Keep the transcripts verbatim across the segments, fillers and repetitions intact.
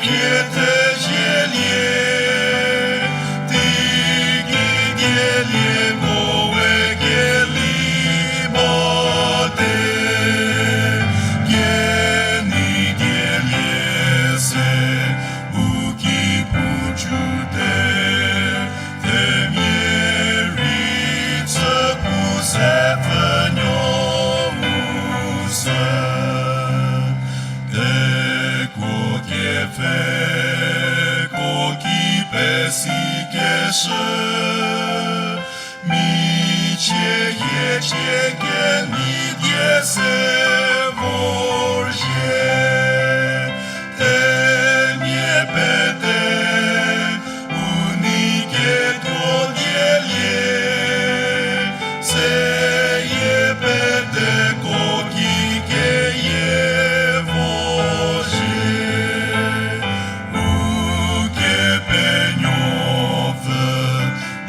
Pie thezielie, teigei dielieko we keli bate, kenei dielie se u ki pucüte, themia rei tsü pu se pfhünuo u sü. Tekuo kepfheko ki pesikeshü, michie hiecie kenei die se vorzhie. Themia pete u nei ketuo dielie, seyie peteko ki keyie vorzhie. Ukepenuopfü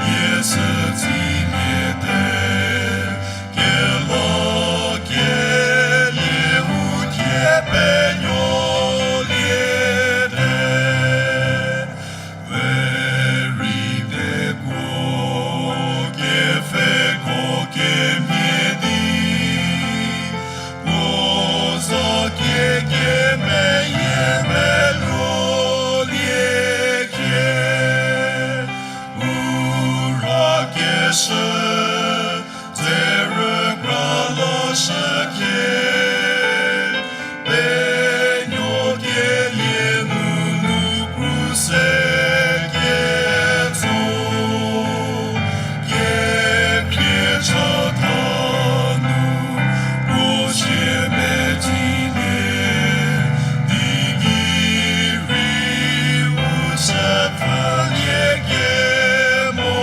yie sü tsiliete, kelakelie u thie penuoliete. We rei tekuo kepfheko kemhie di, puo za kie kemeyie meluolie khie, u rakeshü dze rükra lashü khie, penuokelie nunu kruse ketso, kekhrie chatha nu puo sie medzilie, di gei rei u chü pfhülie kemochie.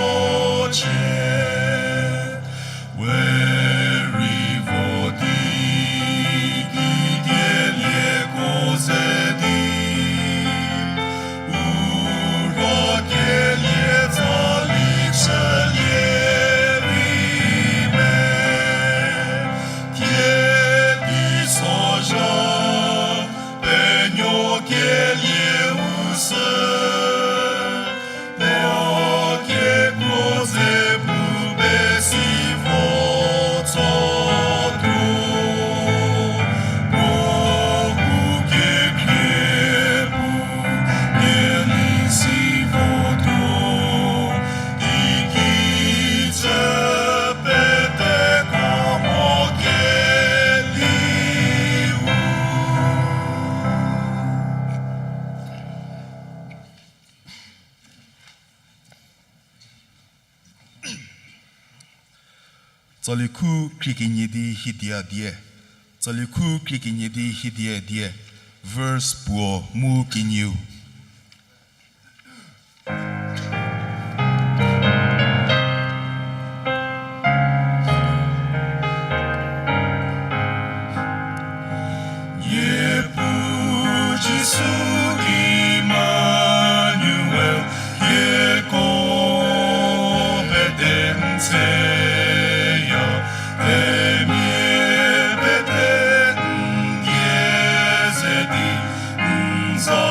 We rei vo di kikelieko ze di, u rakelie tsali chülie vi me, thie teisozha penuokelie u sü, puo kekuo ze pu pesi vo tso tuo, puo u kekhrie pu keli si vo tuo, ikecü peteko mo keli u. Tsali khu khrie kenie di hiedia die. Tsali khu khrie kenie di hiedia die. Verse puo mu kenieu. Niepuu Jisu Emmanuel, hieko pete n tseya, themia pete n die ze di, n za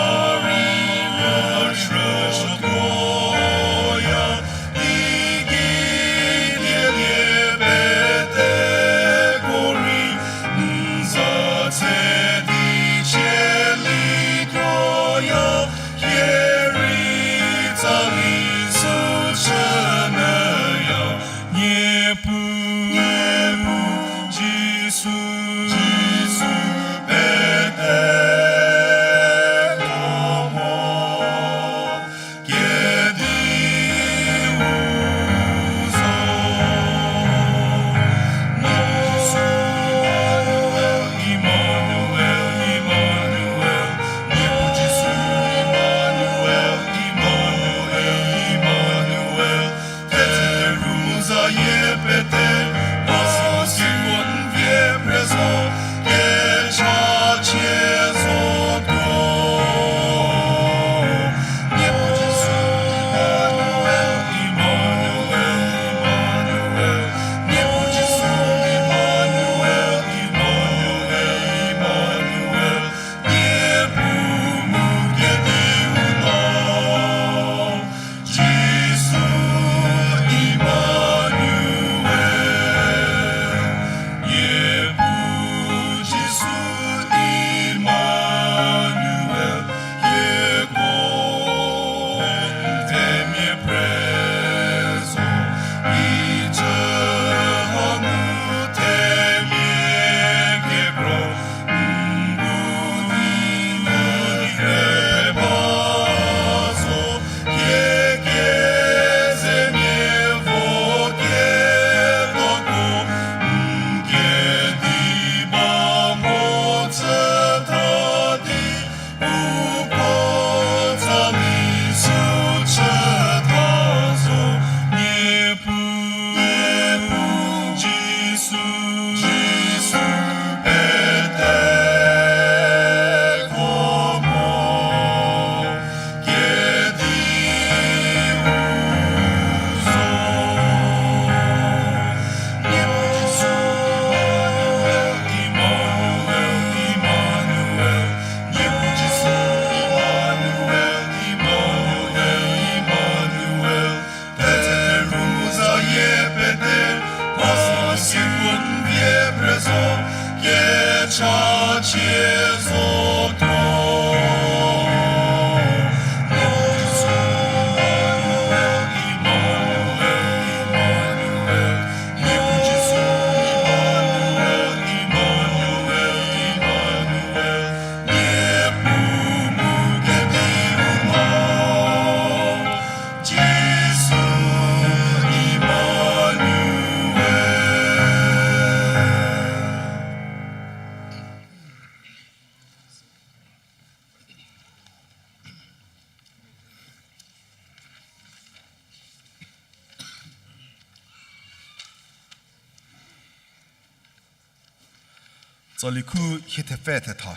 Tsali khu hie thepfü thetha,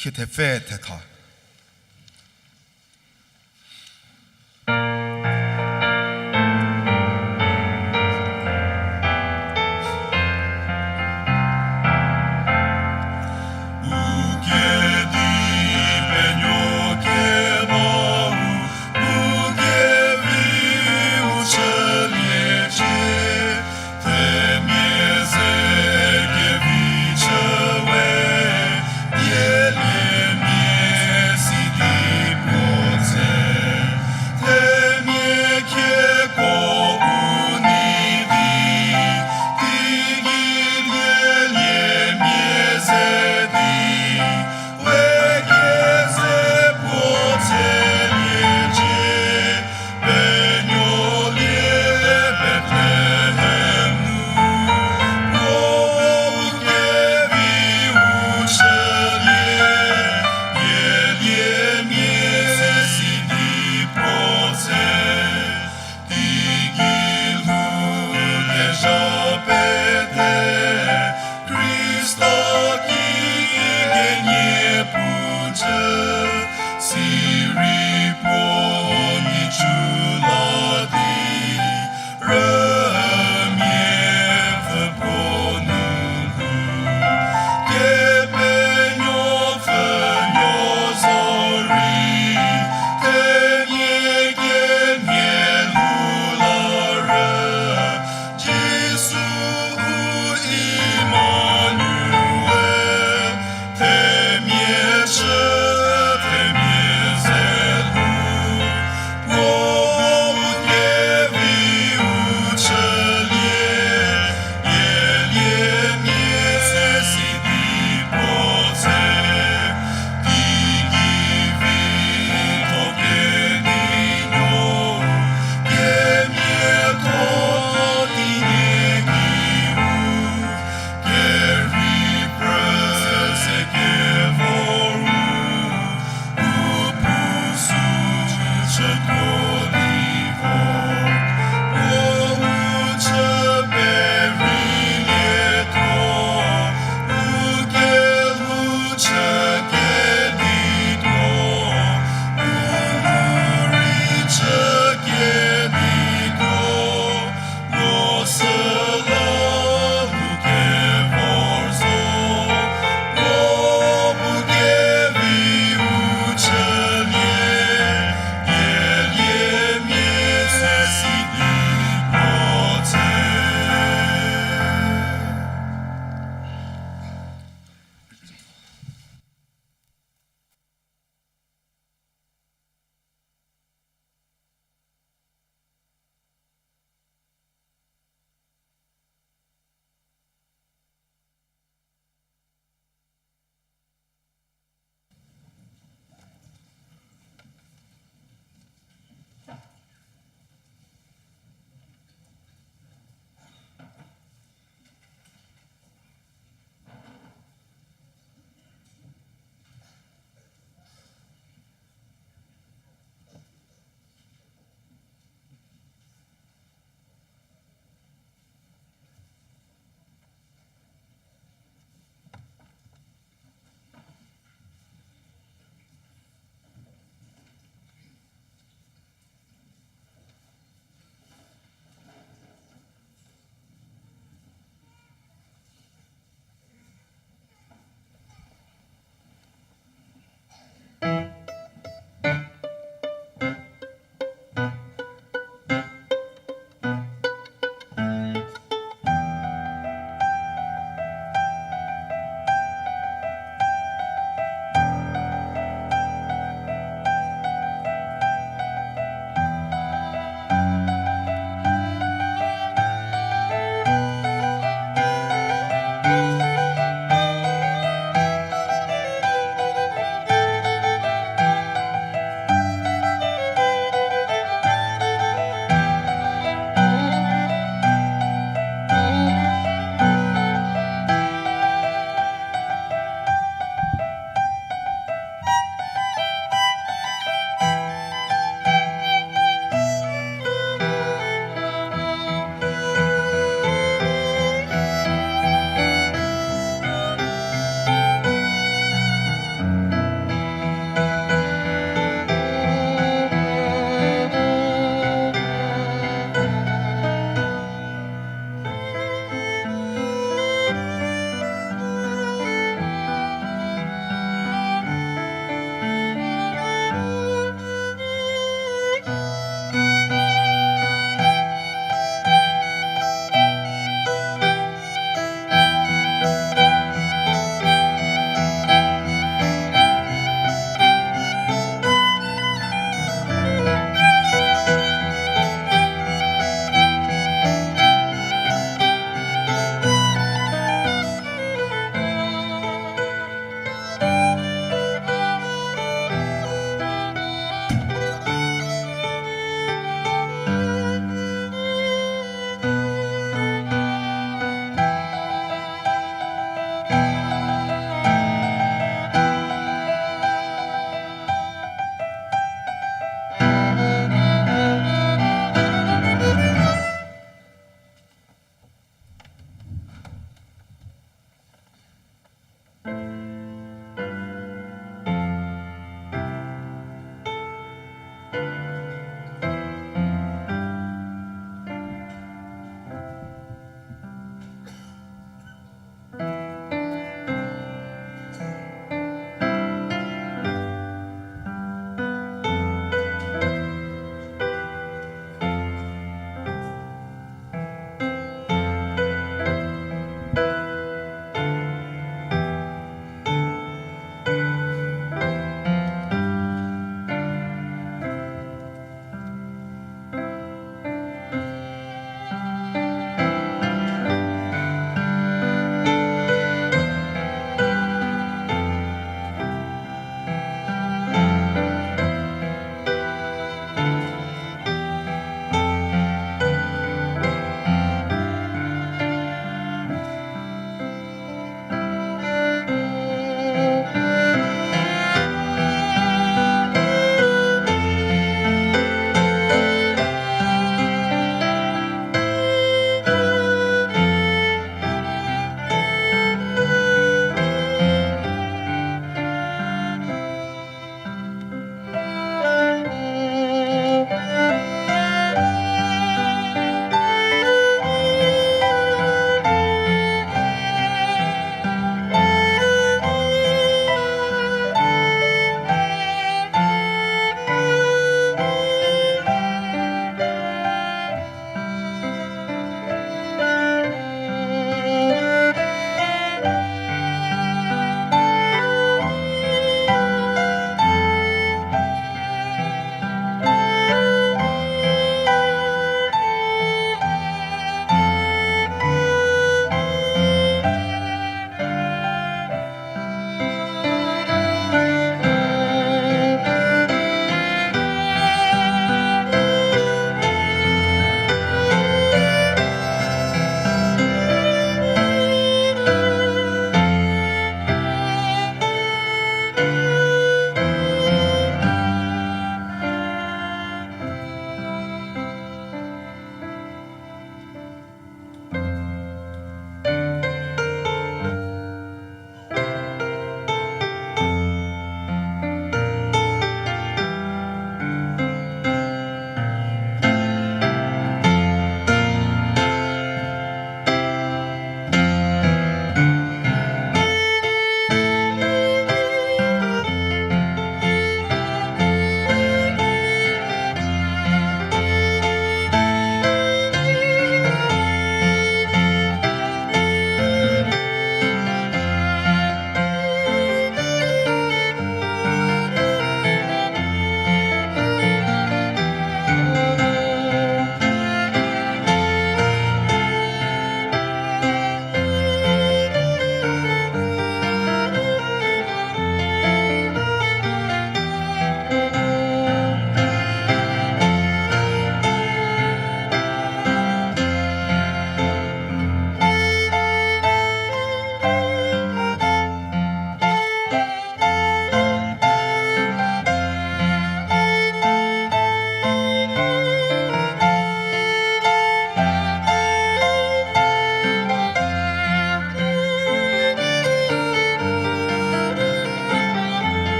hie thepfü thetha.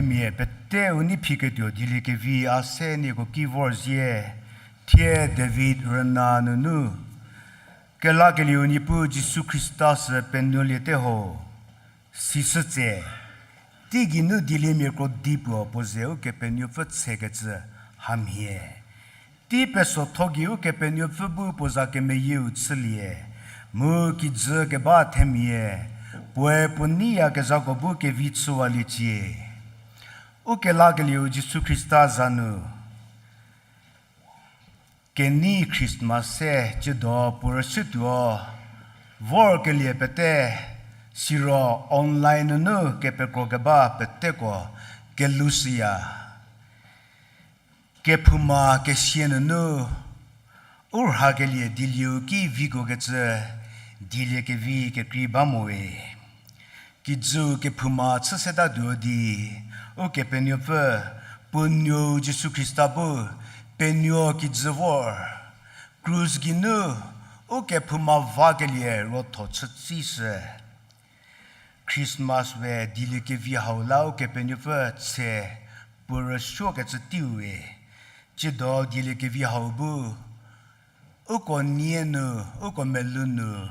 Mia pete u nei phiketuo dieliekevi a se nieko ki vor zie, thie David rüna nunu, kelakelieu Niepuu Jisu Khrista sü penuoliete ho, sisü tse, teigeinu dieliemia kro di puo puo ze Ukepenuopfü tsekecü hamhie. Tei pesotho gei Ukepenuopfü bu puo za kemeyieu chülie, mu kijü keba themia, puoe puo neiyakezhako bu kevi chüwaliecie. Ukelakelieu Jisu Khrista za nu, kenei Christmas se tsiedo puo rüshütuo, vorkelie pete, siro online nunu kepekrokeba peteko kelushüya. Kephouma kesia nunu, u rhakelie dielieu ki vikuokecü, dieliekevi kekrei ba mowe. Kijüu kephouma chü setatuo di, Ukepenuopfü, puo nuou Jisu Khrista bu, penuo kijü vor, krus geinu, ukephouma vakelie ruotho chütsishü. Christmas we dieliekevi hau la Ukepenuopfü tse puo rüsuokecü teiu we. Tsiedo dieliekevi hau bu, uko nie nu, uko melou nu,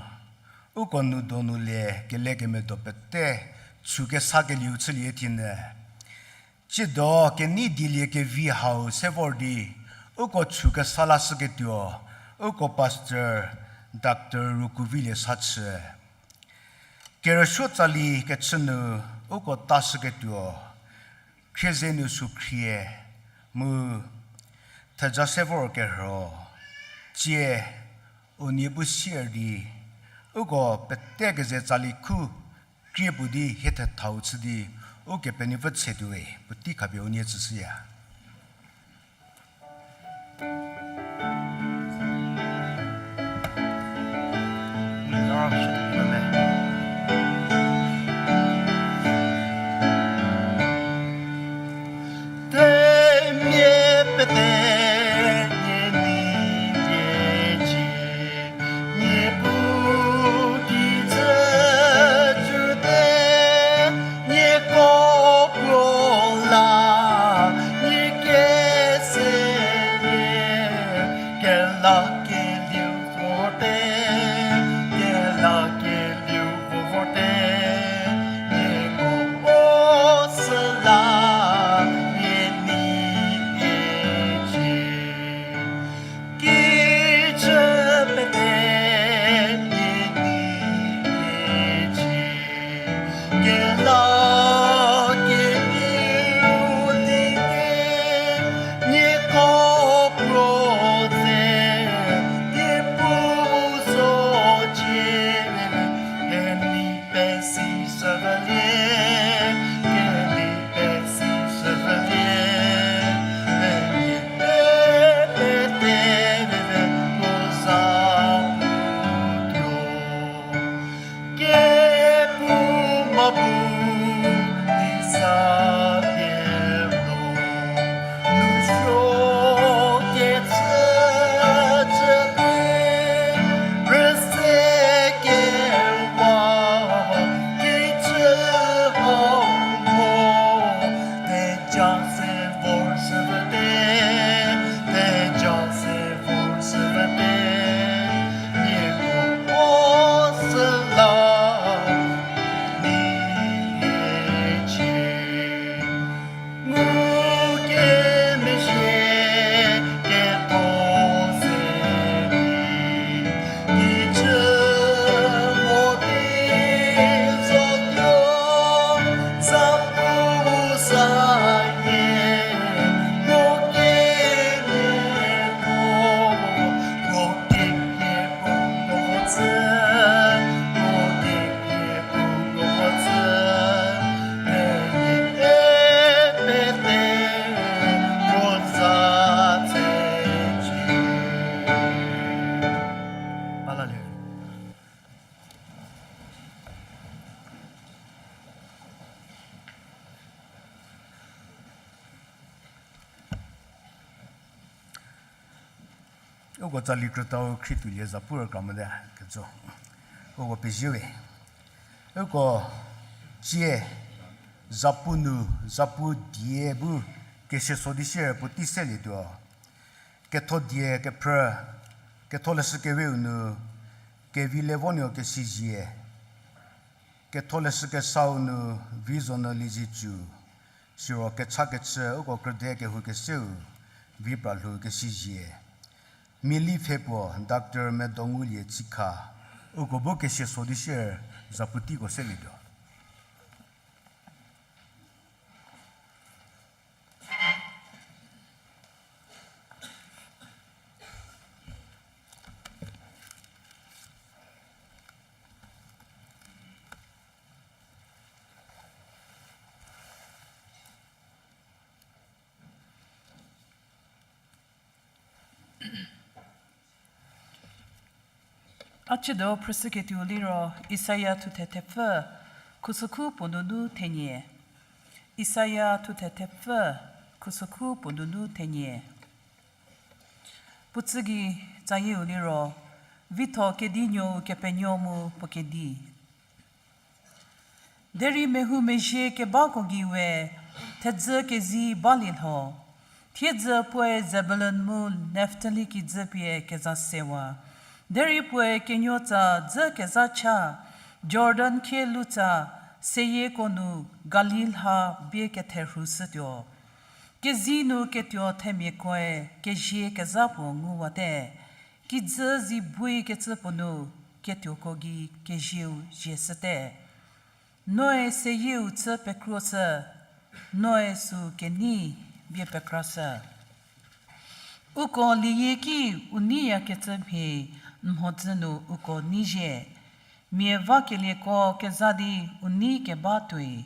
uko nou donu le kelekemedo pete, chükesakelieu chülie thienyü. Tsiedo kenei dieliekevi hau se vor di, uko chükesa lashüketuo, uko pastor, Doctor Rukuvilie Sachü. Kerüsuo tsali kechü nu, uko tashüketuo, Khriezenu Sukhrie, mu theja se vor kerho, tsie, unie bu sier di, uko pete keze tsali khu, krie puo di hie thethau chü di, Ukepenuopfü tsetuowe, puotei khapie unie tsüshüya. Themia pete nie nei cie, nie pu kijü cüte, nieko puo la, nie keselie, kelakelieu vorte, kelakelieu vorte, nieko puo süla, nie nei cie. Kijü pete nie nei cie, kelakelieu di te, nieko puo ze, nie pu zo cie, kenei pesi shülie, kenei pesi shülie, kenei pete puo za tuo. Kephouma bu di sa pie lo, nu suo kecü cüte, rüse kewa kijü hau mo, theja se vor shüte, theja se vor shüte, nieko puo süla, nie nei cie. Ngukemezhie ketho se di, kijü mo di zotuo, zapu sa nie, ngukemezhie, ngukemezhie, Uko tsali krütau khrietoulie zapu rükra mote ketso. Uko pezie we. Uko tsie Zapu nu, zapu die bu kesia so di sier puotei selietuo. Ketho die kephrü, Ketholeshü Keweu nu, Kevilevonuo Kesizie. Ketholeshü Kesau nu, Vizonuo Liezietsu. Siro kechakechü uko krüde kehou keseu, Vipralhou Kesizie. Miali pfhe puo, Doctor Medongulie Tsikha. Uko bu kesia so di sier zapu teiko selietuo. A ciedo phrüshüketuo liro Isaia thuthe thepfü, khusokhu puo nunu thenie. Isaia thuthe thepfü, khusokhu puo nunu thenie. Puo tsü gei tsayieu liro, Vitho Kedinuou Kepenuo mu puo kedi. Derei mehoumezhie kebako gei we thedzü kezi balie lho. Thiedzü puoe Zebulun mu Naftali kijü pie keza sewa. Derei puoe kenuotsa dzü kezha cha, Jordan khie lutsa, seyieko nu Galil ha bie ketherhu shütuo. Kezei nu ketuo themiakoe kezie kezha puo nguwate. Kijü zi bui kecü puo nu ketuoko gei kezieu zie shüte. Noe seyieu chü pekruoshü, noe sü kenei bie pekrashü. Uko lieyieki u neiyakecü mhie n mhodzü nu uko neizhie. Mia vakelieko keza di u nei keba tuoi.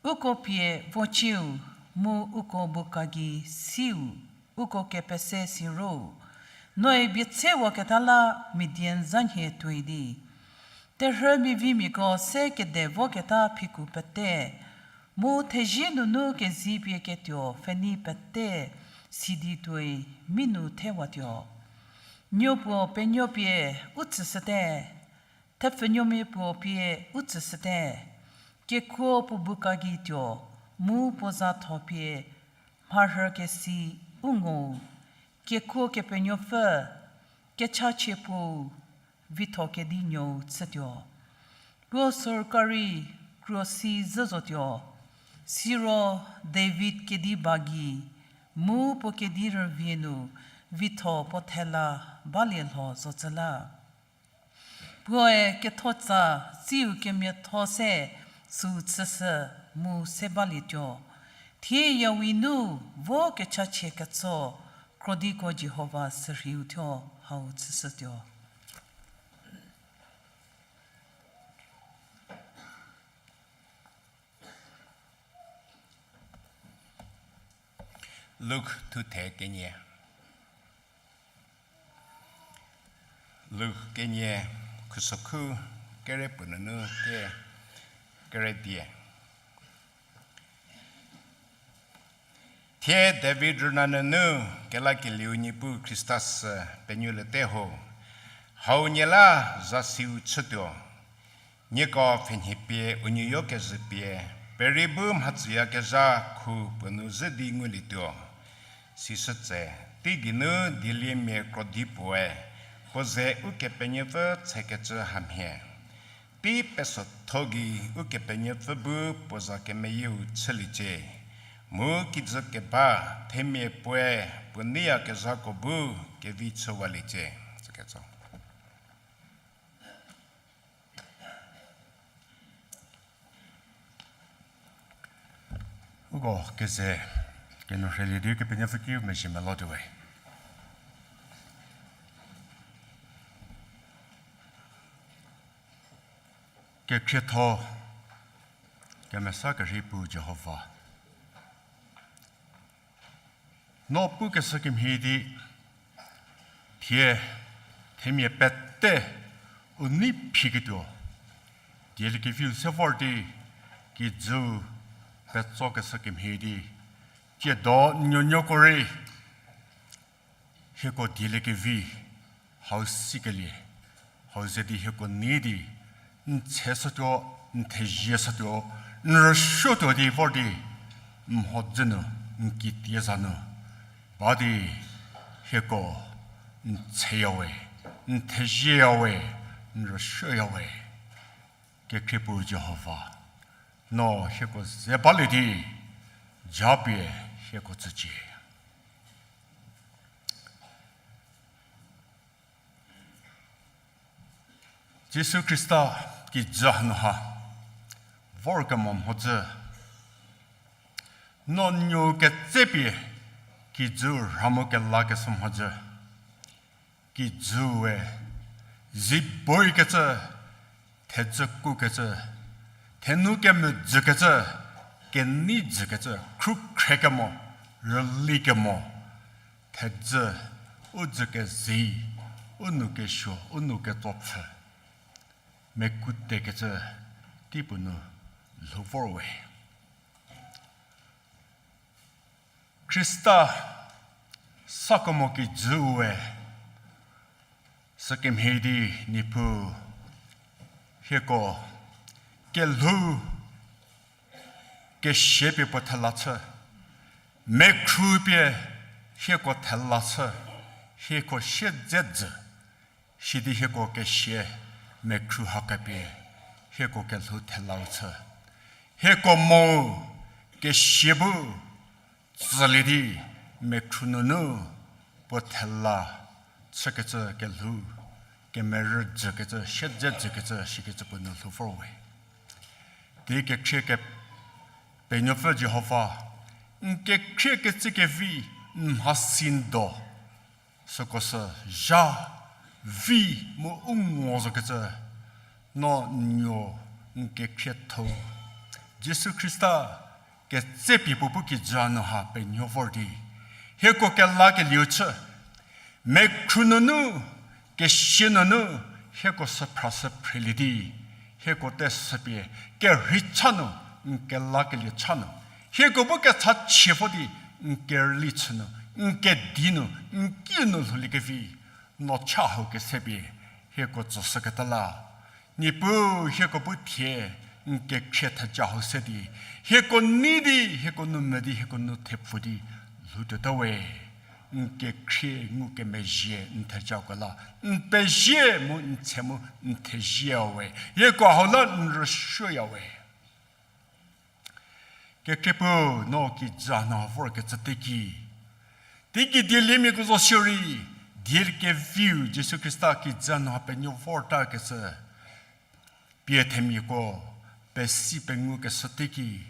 Uko pie vocieu, mu uko buka gei siu, uko kepese siro, noe bie tsewaketa la Midian zanhie tuoi di. Terhü mivimiako se kede voketa phiku pete, mu thezie nunu kezipie ketuo pfhenei pete sidi tuoi mi nu thewatuo. Nuo puo penuo pie u tsüshüte, thepfunuomia puo pie u tsüshüte, kekuo puo buka gei tuo, mu puo zatho pie mharhükesi u ngo, kekuo Kepenuopfü, kechachie puou, Vitho Kedinuou chütuo. Puo sorkari kruosi zhü zotuo, siro David kedi ba gei, mu puo kedi rüvie nu vitho puo thela balie lho zocü la. Puoe kethotsa tsiu kemiatho se süu chüshü mu se balietuo. Thie yawi nu vo kechachie ketso krodiko Jihova sürheiu thuo hau chüshütuo. Luk thuthe kenie. Luk kenie, khusokhu kere puo nunu ke kere die. Thie David rüna nunu kelakelieu Niepuu Khrista sü penuoliete ho. Hau nie la zasiu chütuo. Nieko pfhenhie pie u nuoyo kezhü pie, perei bu mhatsüyakezha khu puo nu zhü di ngulietuo. Sisütse, teigeinu dieliemia krodi puoe, puo ze Ukepenuopfü tshekecü hamhie. Tei pesotho gei Ukepenuopfü bu puo za kemeyieu chüliecie. Mu kijü keba themia puoe puo neiyakezhako bu kevi chüwaliecie. Süketso. Uko keze kenu rhelie di Ukepenuopfü ki mezhie melotuo we. Kekhrietho, kemesa kerhei Puu Jihova. No pukeshü kemhie di, thie, themia pete, u nei phiketuo, dieliekeviu se vor di, kijüu petsokeshü kemhie di, tsiedo nuonuoko rei, hieko dieliekevi, hau sikelie, hau ze di hieko nei di, n tsheshütuo, n thezieshütuo, n rüsuotuo di vor di, mhodzü nu, n kitie za nu, ba di, hieko, n theyawe, n thezieyawe, n rüsuoyawe. Kekhriepuu Jihova, no hieko ze balie di, japie hieko tsücie. Jisu Khrista kijü hanu ha vorkemo mhodzü, no nuo ketsepie kijü rha mu kelakeshü mhodzü, kijüe zi boikecü, thedzü kukecü, thenu kemedzükecü, kenei dzükecü, khrukhrekemo, rülikemo, thedzü, u dzü kezi, u nou kesuo, u nou ketsopfü, mekutekecü teipuo nu lhou vor we. Khrista sakemo kijüe, sükemhie di Niepuu, hieko kelhou kesia pie puo thela chü, mekhru pie hieko thela chü, hieko siedzedzü, sidi hieko kesia mekhru ha kepie, hieko kelhou thelau chü. Hieko mo kesia bu tsülie di mekhru nunu puo thela chükecü kelhou, kemerü dzükecü, siedzedzükecü, sikecü puo nu lhou vor we. Di kekhrie ke penuopfü Jihova, n kekhrie kecü kevi, n mhasi n do, süko sü zha, vi mu u ngo zokecü, no n nuo n kekhrietho. Jisu Khrista ketsepie puo bu kijü hanu ha penuo vor di, hieko kelakelieu chü, mekhru nunu, kesia nunu, hieko süphra sü phrelie di, hieko tesüpie, kerhei cha nu, n kelakelie cha nu, hieko bu kechachie vo di, n kerüli chü nu, n kedi nu, n ki nu lhouliekevi, no cha hau kesepie, hieko tsüshüketa la. Niepuu hieko bu thie, n kekhrie theja hau se di, hieko nei di, hieko nou me di, hieko nou thepfu di, lhoutuota we, n kekhrie ngukemezhie n thejako la, n pezie mu n tse mu n thezie we, hieko hau la n rüsuoya we. Kekhriepuu no kijü hanu ha vorkecü teki, teigei dieliemiako zo shierei, die keviu Jisu Khrista kijü hanu ha penuo vortakecü, pie themiako pesi pengukeshü teki,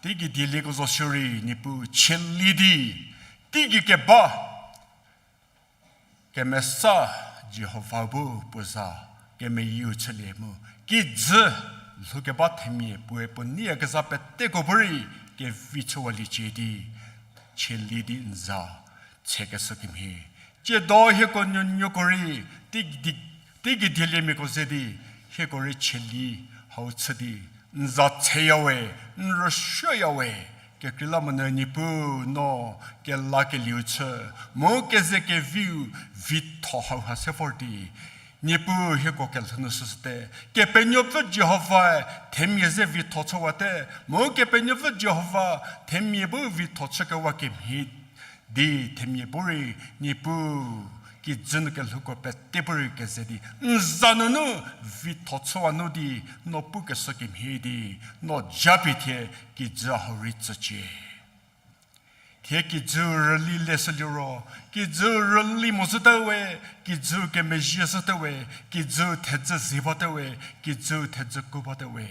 teigei dielieko zo shierei Niepuu cheli di, teigei keba kemesa Jihova bu puo za kemeyieu chülie mu, kijü lhoukeba themia puoe puo neiyakezha peteko bu rei kevi chüwaliecie di, cheli di n za tsekeshü kemhie. Tsiedo hieko nuonuoko rei, teigei dieliemiako ze di, hieko rei cheli hau chü di, n za tseya we, n rüsuoya we, kekreilamonyü Niepuu no kelakelieu chü, mu keze keviu vitho hau ha se vor di, Niepuu hieko kelhou nu süshüte, Kepenuopfü Jihovae themia ze vitho chüwate, mu Kepenuopfü Jihova themia bu vitho chükewa kemhie di themia bu rei Niepuu kijü nu kelhouko pete bu rei keze di n za nunu vitho chüwa nu di, no pukeshü kemhie di, no japie thie kijü hau rei tsücie. Thie kijü rüli leshü liro, kijü rüli mo zhüte we, kijü kemezhie zhüte we, kijü thedzü ze bate we, kijü thedzü ku bate we.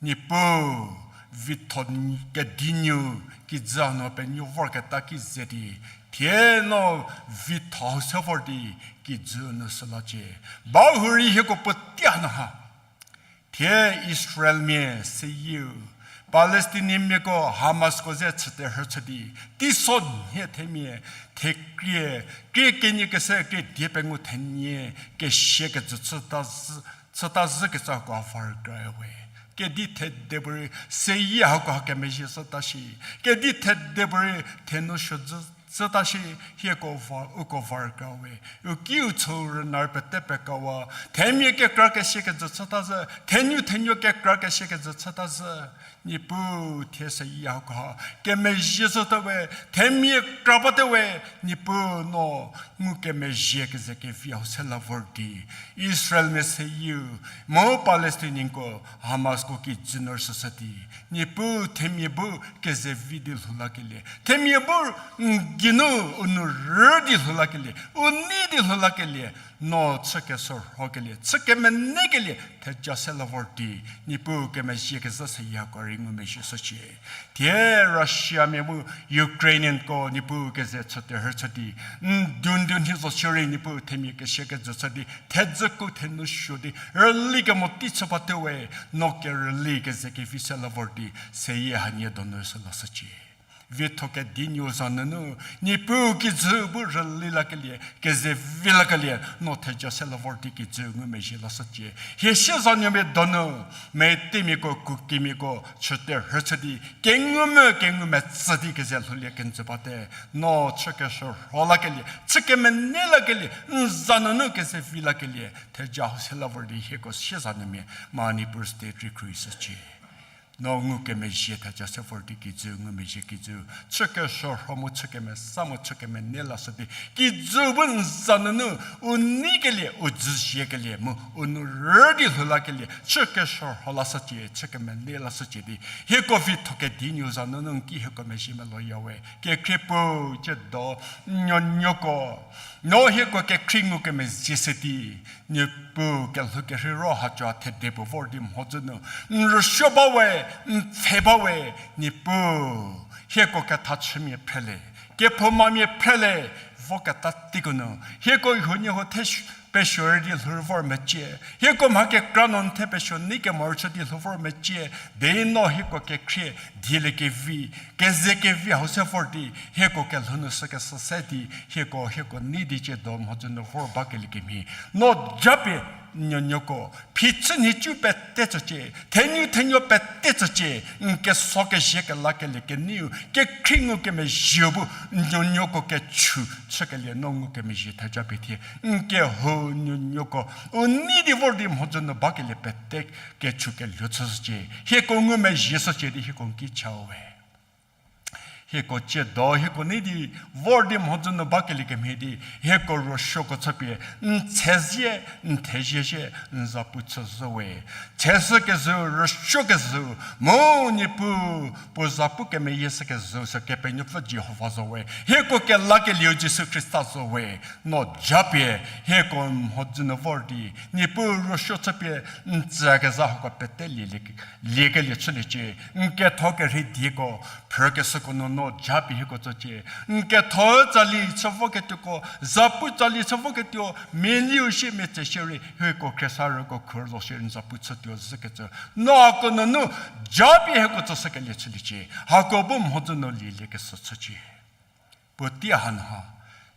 Niepuu, vitho kedinuo kijü hanu penuo vorketa ki ze di, thie no vitho hau se vor di kijü nu sülacie. Bahurei hieko puotei hanu ha, thie Israelmia seyieu, Palestinianmiako Hamasko ze chüterhü chü di, teiso nhie themia, thekrie, krie kenie kese krie die pengou thenie, kesia kejü chüta zhü, chüta zhükecü hako ha va rükra we. Kedi thede puorei seyie hako ha kemezhie zhüta shi. Kedi thede puorei thenu suo zhü Süta shi hieko va, uko va rükra we. U kiu chü rüna rü pete pekawa. Themia kekra kesiekecü chüta zhü. Thenuo thenuo kekra kesiekecü chüta zhü. Niepuu thie seyieko ha kemezhie zhüte we, themia kra bate we, Niepuu no ngukemezhie keze kevi hau se la vor di. Israelmia seyieu, mu Palestinianko, Hamasko kijü nu rüsüshü di. Niepuu themia bu keze vi di lhou lakelie. Themia bu n geinu u nou rü di lhou lakelie. U nei di lhou lakelie. No chü keshürhokelie, chü kemenekelie, theja se la vor di, Niepuu kemezhie kezhü seyieko rei ngumezhie shücie. Thie Russiamia mu Ukrainianko Niepuu keze chüterhü chü di, n dun dun hi zo shierei Niepuu themia kesiekecü chü di, thedzüku thenu suo di, rüli kemo tei chü bate we, no kerüli keze kevi se la vor di, seyie hanie donu se lashücie. Vitho kedi nuo za nunu, Niepuu kijü bu rüli lakelie, keze vi lakelie, no theja se la vor di kijü ngumezhie lashücie. Hie sie za nuomia donu, metimiako, kukimiako, chüterhü chü di, kengume, kengume tsü di keze lhoulie kenjü bate, no chü keshürho lakelie, chü kemene lakelie, n za nunu keze vi lakelie, theja hau se la vor di hieko sie za nuomia, Manipur State rei khruohishücie. No ngukemezhie theja se vor di kijü, ngumezhie kijü, chü keshürho mu chü kemesa mu chü kemene lashü di, kijü bu n za nunu, u neikelie, u dzüzhiekelie, mu u nou rü di lhou lakelie, chü keshürho lashücie, chü kemene lashücie di, hieko vitho kedi nuo za nunu n ki hieko mezhie meloya we, kekhrie puo, ciedo, nuonuoko, no hieko kekhrie ngukemezhie se di, Niepuu kelhou kerhei ro haco thede puo vor di mhodzü nu, n rüsuo ba we, n pfhe ba we, Niepuu, hieko ketha chümia phre le, kephoumamia phre le, voketa teiko nu, hieko huoniehuo the pesuo rü di lhou vor mecie, hieko mha kekra nu n the pesuo nei kemo rü chü di lhou vor mecie, derei no hieko kekhrie, dieliekevi, keze kevi hau se vor di, hieko kelhou nu sükeshü se di, hieko, hieko nei di ciedo mhodzü nu vor bakelie kemhie. No japie, nuonuoko, phichü nhicu pete tsücie, thenuo thenuo pete tsücie, n keso kezhie kelakelie keneiu, kekhrie ngukemezhieu bu, nuonuoko kechu chükelie no ngukemezhie theja pie thie, n kehou nuonuoko, u nei di vor di mhodzü nu bakelie pete kechu keluo chüshücie, hieko ngumezhie shücie di hieko n ki cha we. Hieko ciedo, hieko nei di, vor di mhodzü nu bakelie kemhie di, hieko rüsuoko chüpie, n thezie, n thezie shie, n zapu chü zo we. Theshü kezhü, rüsuo kezhü, mu Niepuu, puo zapu kemeyie shü kezhü, sü Kepenuopfü Jihova zo we. Hieko kelakelieu Jisu Khrista zo we. No japie, hieko mhodzü nu vor di, Niepuu rüsuo chüpie, n tsü kezha hako pete lie, liekelie chüliecie, n ketho kerhei dieko, phrükeshüko nu no japie hieko tsücie, n ketho tsali chü voketuoko, zapu tsali chü voketuo, meliu shie metse shierei, hieko khriesarüko khur zo shie n zapu chütuo zhükecü, no hako nunu, japie hieko tsüshükelie chüliecie, hako bu mhodzü nu lielie kesü chücie. Puotei hanha,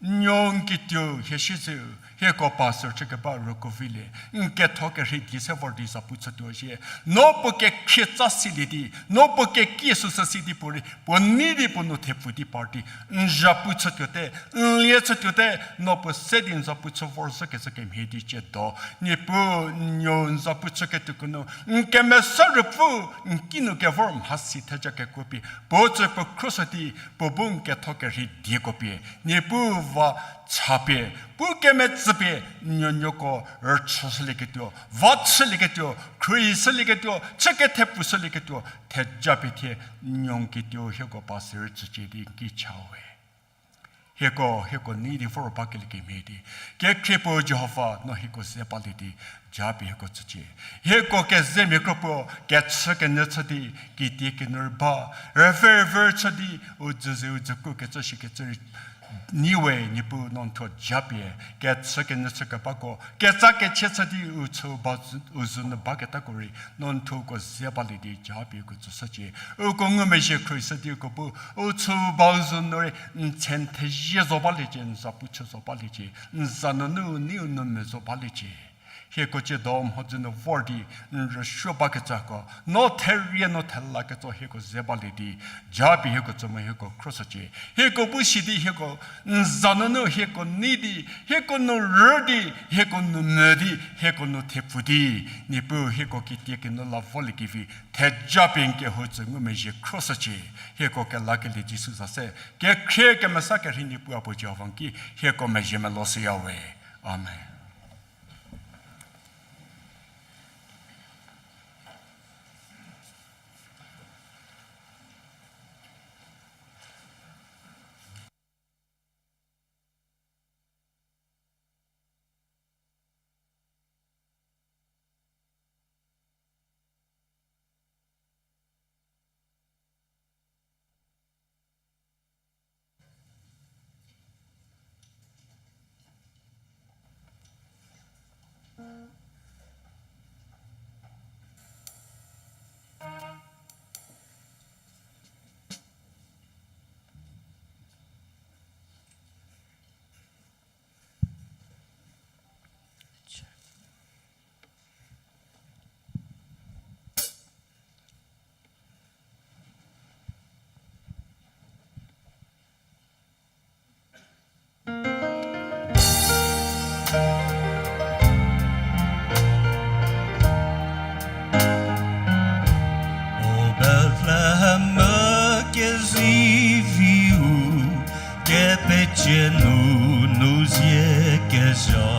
nuo n kituo hie siezeu, hieko pastor chükeba rüko vilie, n ketho kerhei die se vor di zapu chütuo shie, no puo kekhrie tsa silie di, no puo kekie süsü si di puorei, puo nei di puo nou thepfu di par di, n zapu chütuote, n lie chütuote, no puo se di n zapu chü vorzhükecü kemhie di ciedo, Niepuu, n nuo n zapu chüketuoko nu, n kemesa rüpfü, n kinu kevor mhasi theja kekuo pie, puo tsü puo khruoshü di, puo bu n ketho kerhei dieko pie, Niepuu va chapie, pu kemetsüpie, n nuonuoko rüchüshülieketuo, va chülieketuo, khruohishülieketuo, chü kethepfu shülieketuo, theja pie thie, n nuo n kituo hieko pastor tsücie di n ki cha we. Hieko, hieko nei di vor bakelie kemhie di. Kekhrie puo Jihova, no hieko ze balie di, japie hieko tsücie. Hieko kezemia kro puo, kechü kenyü chü di, kitiekinu rei ba, rüve rüve chü di, u dzüze u dzüku kecü shikecü rei, nyi we Niepuu no n thuo japie, kechü kenyü chü kebako, ketsa kechie chü di u chü ba, u zhü nu baketako rei, no n thuo uko ze balie di japie uko tsüshücie. Uko ngumezhie khruohishü di uko bu, u chü ba u zhü nu rei, n tse n thezie zo baliecie, n zapu chü zo baliecie, n za nunu u nei u nou me zo baliecie. Hieko tsiedo mhodzü nu vor di, n rüsuo bakecüko, no therie no thela ketso hieko ze balie di, japie hieko tsü mu hieko khroshücie. Hieko bu si di hieko n za nunu hieko nei di, hieko nu rü di, hieko nu mü di, hieko nu thepfu di, Niepuu hieko kitiekinu la voliekevi, thejapie n kehou tsü ngumezhie khroshücie. Hieko kelakelie Jisu za se, kekhrie kemesa kerhei Niepuu a puo Jihova n ki, hieko mezhie meloshüya we. Amen. O Bethlehem keziviu, kepecie nunu zie kezha,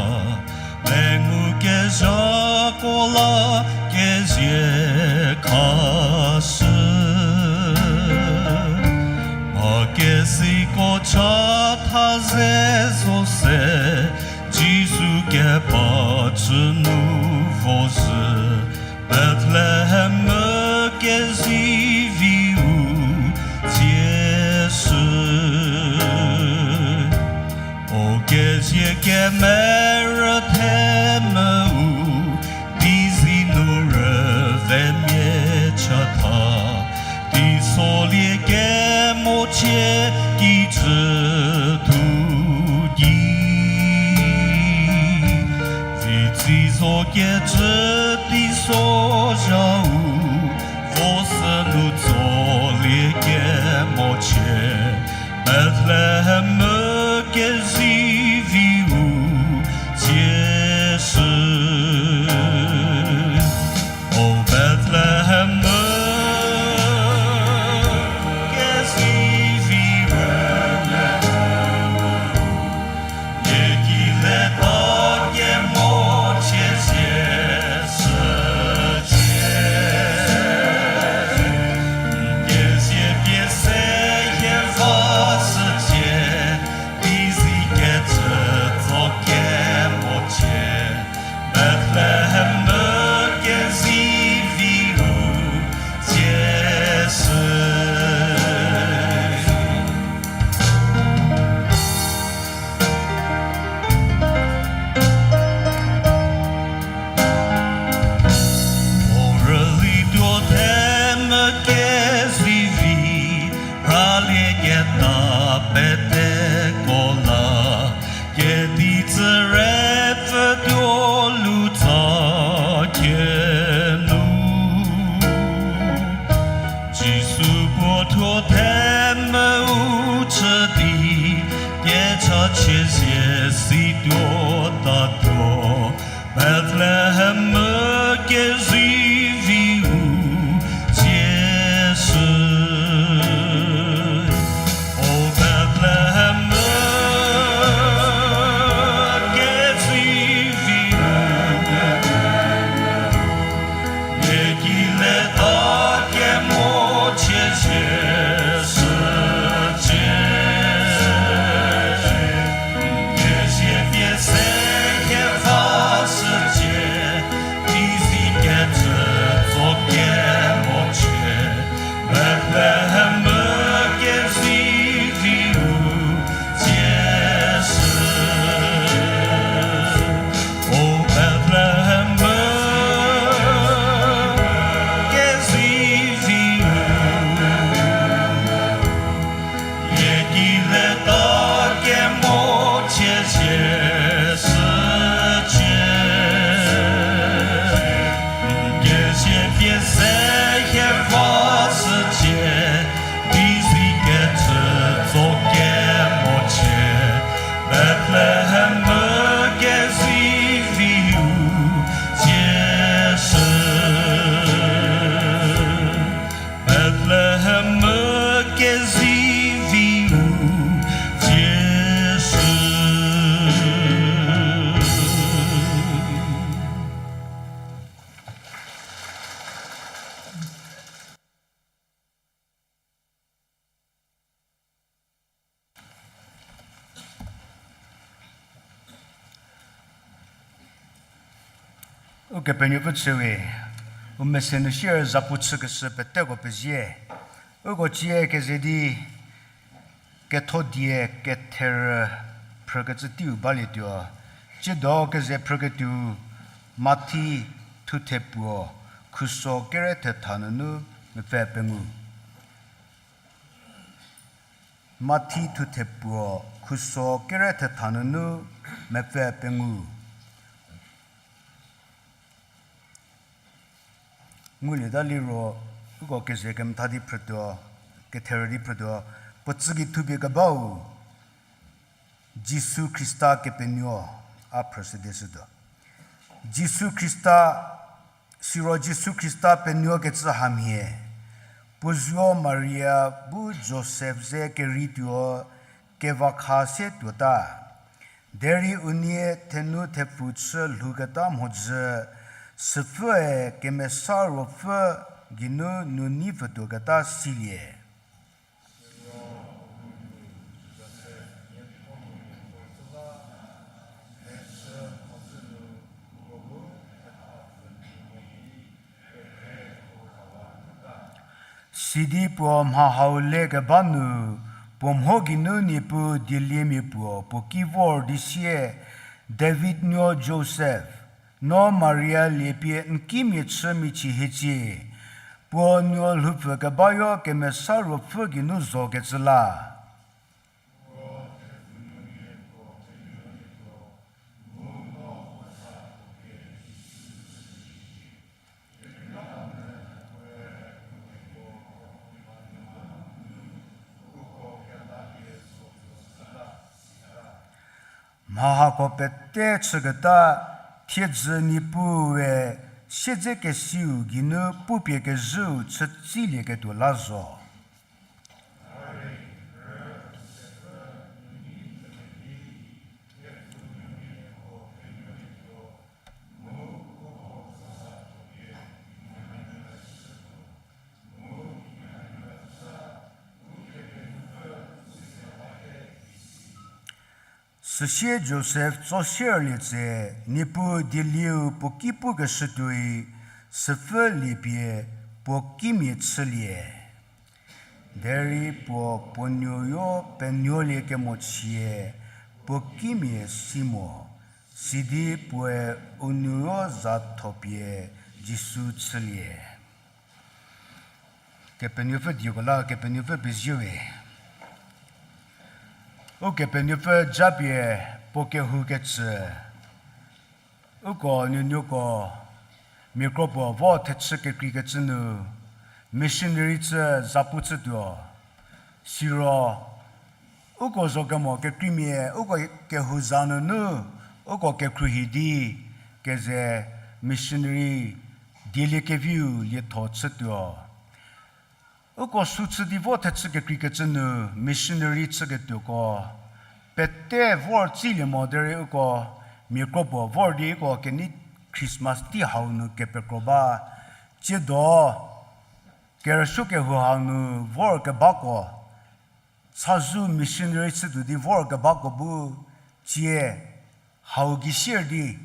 mengu kezhako la kezie khashü. Mha kesiko chatha ze zo se, Jisu keba chü nu vo zhü, Bethlehem keziviu tsieshü. O kezie kemerü themvü, dizi nu rüvemia chatha, teisolie kemochie kijü thu gei. Vitsi zo kecü teisozhau, vo sü nu tsolie kemochie, Bethlehem keziviu tsieshü. O Bethlehem keziviu, nie ki leta kemochie tsieshücie. N kezie pie seyie va shücie. Ukepenuopfü chüwe, u mese nu sier zapu chükeshü peteko pezie. Uko cie keze di ketho die ketherü phrükecü teiu balietuo. Tsiedo keze phrüketuo Mathi thuthe puo, khuso kere thetha nunu mepfü pengou. Mathi thuthe puo, khuso kere thetha nunu mepfü pengou. Ngulieta liro, uko keze kemetha di phrütuo, ketherü di phrütuo, puo tsüki thupie kebau, Jisu Khrista Kepenuo, a phrüshü di shütuo. Jisu Khrista, siro Jisu Khrista penuokecü hamhie, puo zuo Maria bu Josef ze kerei tuo kevakha se tuota. Derei unie thenu thepfu chü lhouketa mhodzü, süpfüe Kemesa Ruopfü geinu nu nei pfütuoketa silie. Sidi puo mha hau lekeba nu, puo mho geinu Niepuu dieliemia puo puo ki vor di sie, David nuo Josef, no Maria liepie n kimia chü michie hiecie, puo nuo lhoupfü kebayo Kemesa Ruopfü geinu zokecü la. Mha hako pete chüketa, thiedzü Niepuue siedzekesiu geinu pupie kezhüu chütsilieketuo la zo. Süsie Josef tso sierlie tse, Niepuu dielieu puo ki pukeshütuoi, süpfü liepie puo kimia chülie. Derei puo puo nuoyo penuolie kemochie, puo kimia si mo, sidi puoe u nuoyo za thopie Jisu chülie. Kepenuopfü dieko la Kepenuopfü pezie we. Ukepenuopfü japie puo kehou kecü, uko nuonuoko mia kro puo vo thechü kekreikecü nu missionary chü zapu chütuo. Siro uko zokemo kekreimia uko kehou za nunu uko kekhruohi di keze missionary dieliekeviu lietho chütuo. Uko sü chü di vo thechü kekreikecü nu missionary chüketuoko pete vor tsilie mo derei uko mia kro puo vor di uko kenei Christmas tei hau nu kepekro ba. Tsiedo kerüsuo kehou hau nu vor kebako, chazou missionary chütuo di vor kebako bu tsie hau gei sier di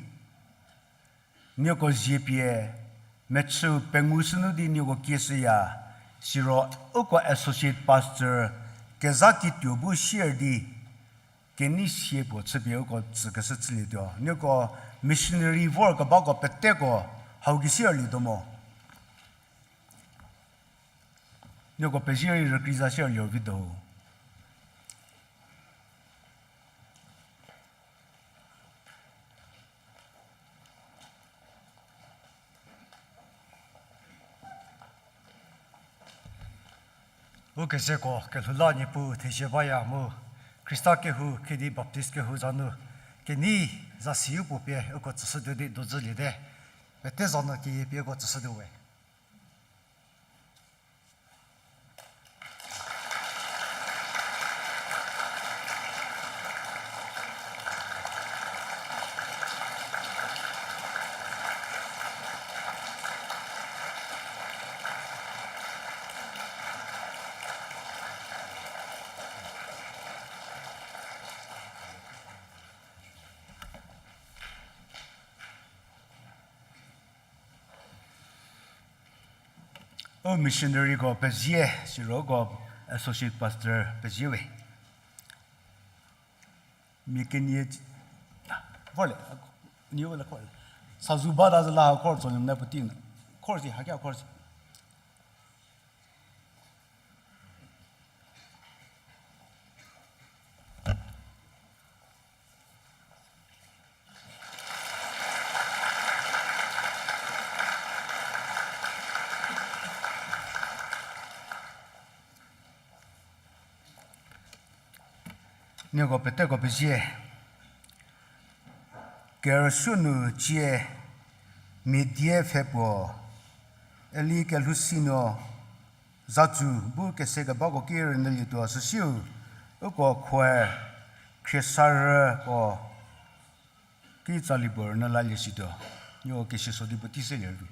nieko zie pie mechüu pengou sünu di nieko kieshüya, siro uko associate pastor kezha kituo bu sier di kenei sie puo chüpie uko tsükeshü chülietuo. Nieko missionary vor kebako peteko hau gei sierlietuo mo. Nieko pezie rei rükrie za sierlie vituo. Ukezeko kelhou la Niepuu thezie baya mu Khrista kehou kedi Baptist kehou za nu kenei zasiu puo pie uko tsüshütuo di dozüliete. Pete za nu keyie pie uko tsüshütuo we. U missionaryko pezie, siro uko associate pastor pezie we. Mia kenie, vorle, nie vorle khor. Sazu bata zü la khor tso nyü mene puotei nu. Khor si, hakia khor si. Nieko peteko pezie. Kerüsuo nu cie mia die pfhe puo, eli kelhou si nuo, zatsü bu kese kebako ki rünyülietuo süsiu, uko khoe khriesarüko ki tsali puo rünyü lalie situo, nieko kesiso di puotei selie ru.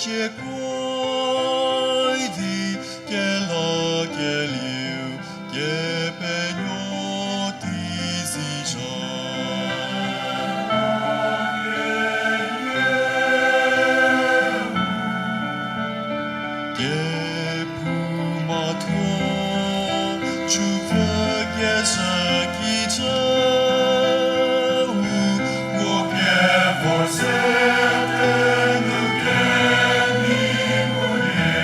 Kekuo di kela kelieu Kepenuopfü tei si zha. Kephouma thuo chüpfü kezhü kijü hu, puo kevor se penuo kenei ngulie.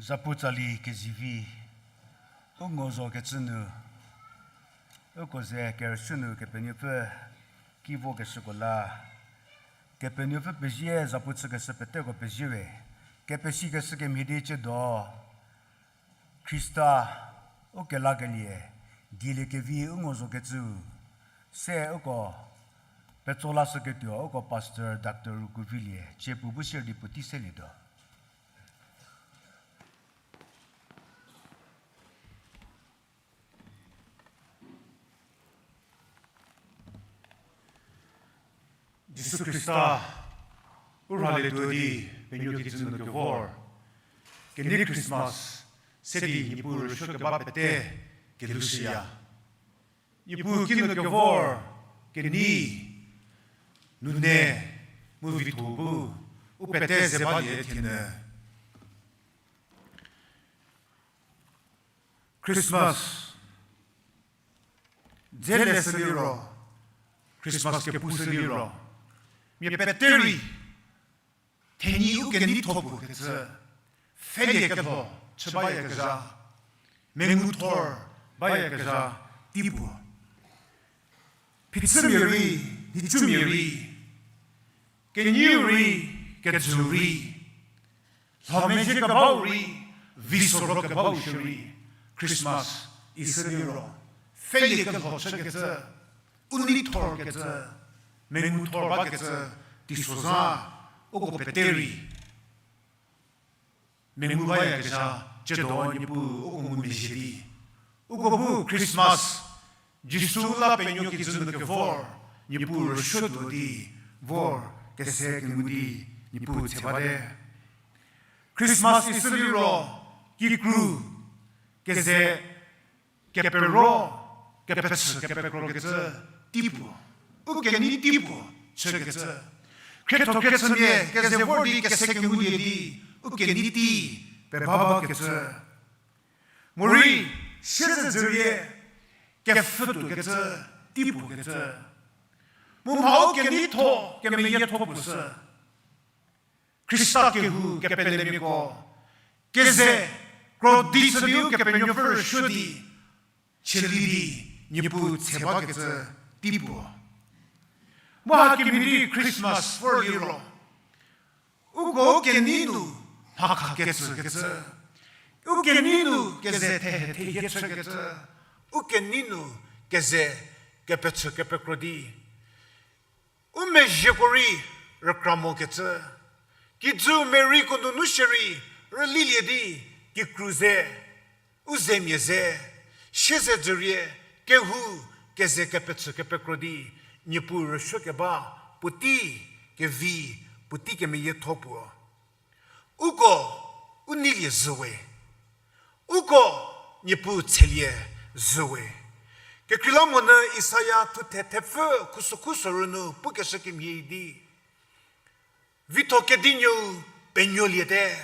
Zapu tsali kezivi, u ngo zo kecü nu, uko ze kerüshü nu Kepenuopfü ki vokeshüko la, Kepenuopfü pezie zapu chükeshü peteko pezie we, kepesikeshü kemhie di ciedo, Khrista u kelakelie, dieliekevi u ngo zo kecü, se uko petso lashüketuo uko Pastor Doctor Rukuvilie, cie puo bu sier di puotei selietuo. Jisu Khrista u rhalietuo di penuo kijü nu kevor, kenei Christmas se di Niepuu rüsuo keba pete kelhoushüya. Niepuu kinu kevor kenei nunu mu vitho bu u pete ze balie thienyü. Christmas dze leshü liro, Christmas kepushü liro, mia pete rei thenyi u keneitho puo kecü, pfhelie kelho chü bayakezha, menguthor bayakezha tei puo. Phichümia rei, nhicumia rei, kenieu rei, kejüu rei, lhomezhie kebau rei, vi sorho kebau shierei, Christmas isi liro, pfhelie kelho chükecü, u neithor kecü, menguthor bakecü, teisozha, uko pete rei mengu bayakezha, ciedo Niepuu uko ngumezhie di, uko bu Christmas, Jisu la penuo kijü nu kevor, Niepuu rüsuotuo di vor kese kengu di Niepuu tse bate. Christmas isi liro, kikru, keze, kepero, kepechü, kepekrokecü tei puo, u kenei tei puo chükecü. Khrietho khriechümia keze vor di kese kengulie di, u kenei tei peba bakecü. Morei, siezedzürie, kepfhütuokecü tei puo kecü. Mu mha u keneitho, kemeyietho puo sü. Khrista kehou kepelemiako, keze, krodi chü di Ukepenuopfü rüsuo di, chülie di, Niepuu tse bakecü tei puo. Mu hakemhie di Christmas vor liro, uko u kenei nu mhakha ketsükecü, u kenei nu keze thehe thehie chükecü, u kenei nu keze kepechü kepekro di, u mezhieko rei rükra mokecü, kijü mereiko nunu shierei rülilie di, kikru ze, u zemia ze, siezedzürie, kehou, keze kepechü kepekro di, Niepuu rüsuo keba, puotei kevi, puotei kemeyietho puo. Uko u neilie zhüwe. Uko Niepuu tshelie zhüwe. Kekreilamonyü Isaia thuthe thepfü khusokhu sorü nu pukeshü kemhie di, Vitho kedinuou penuoliete,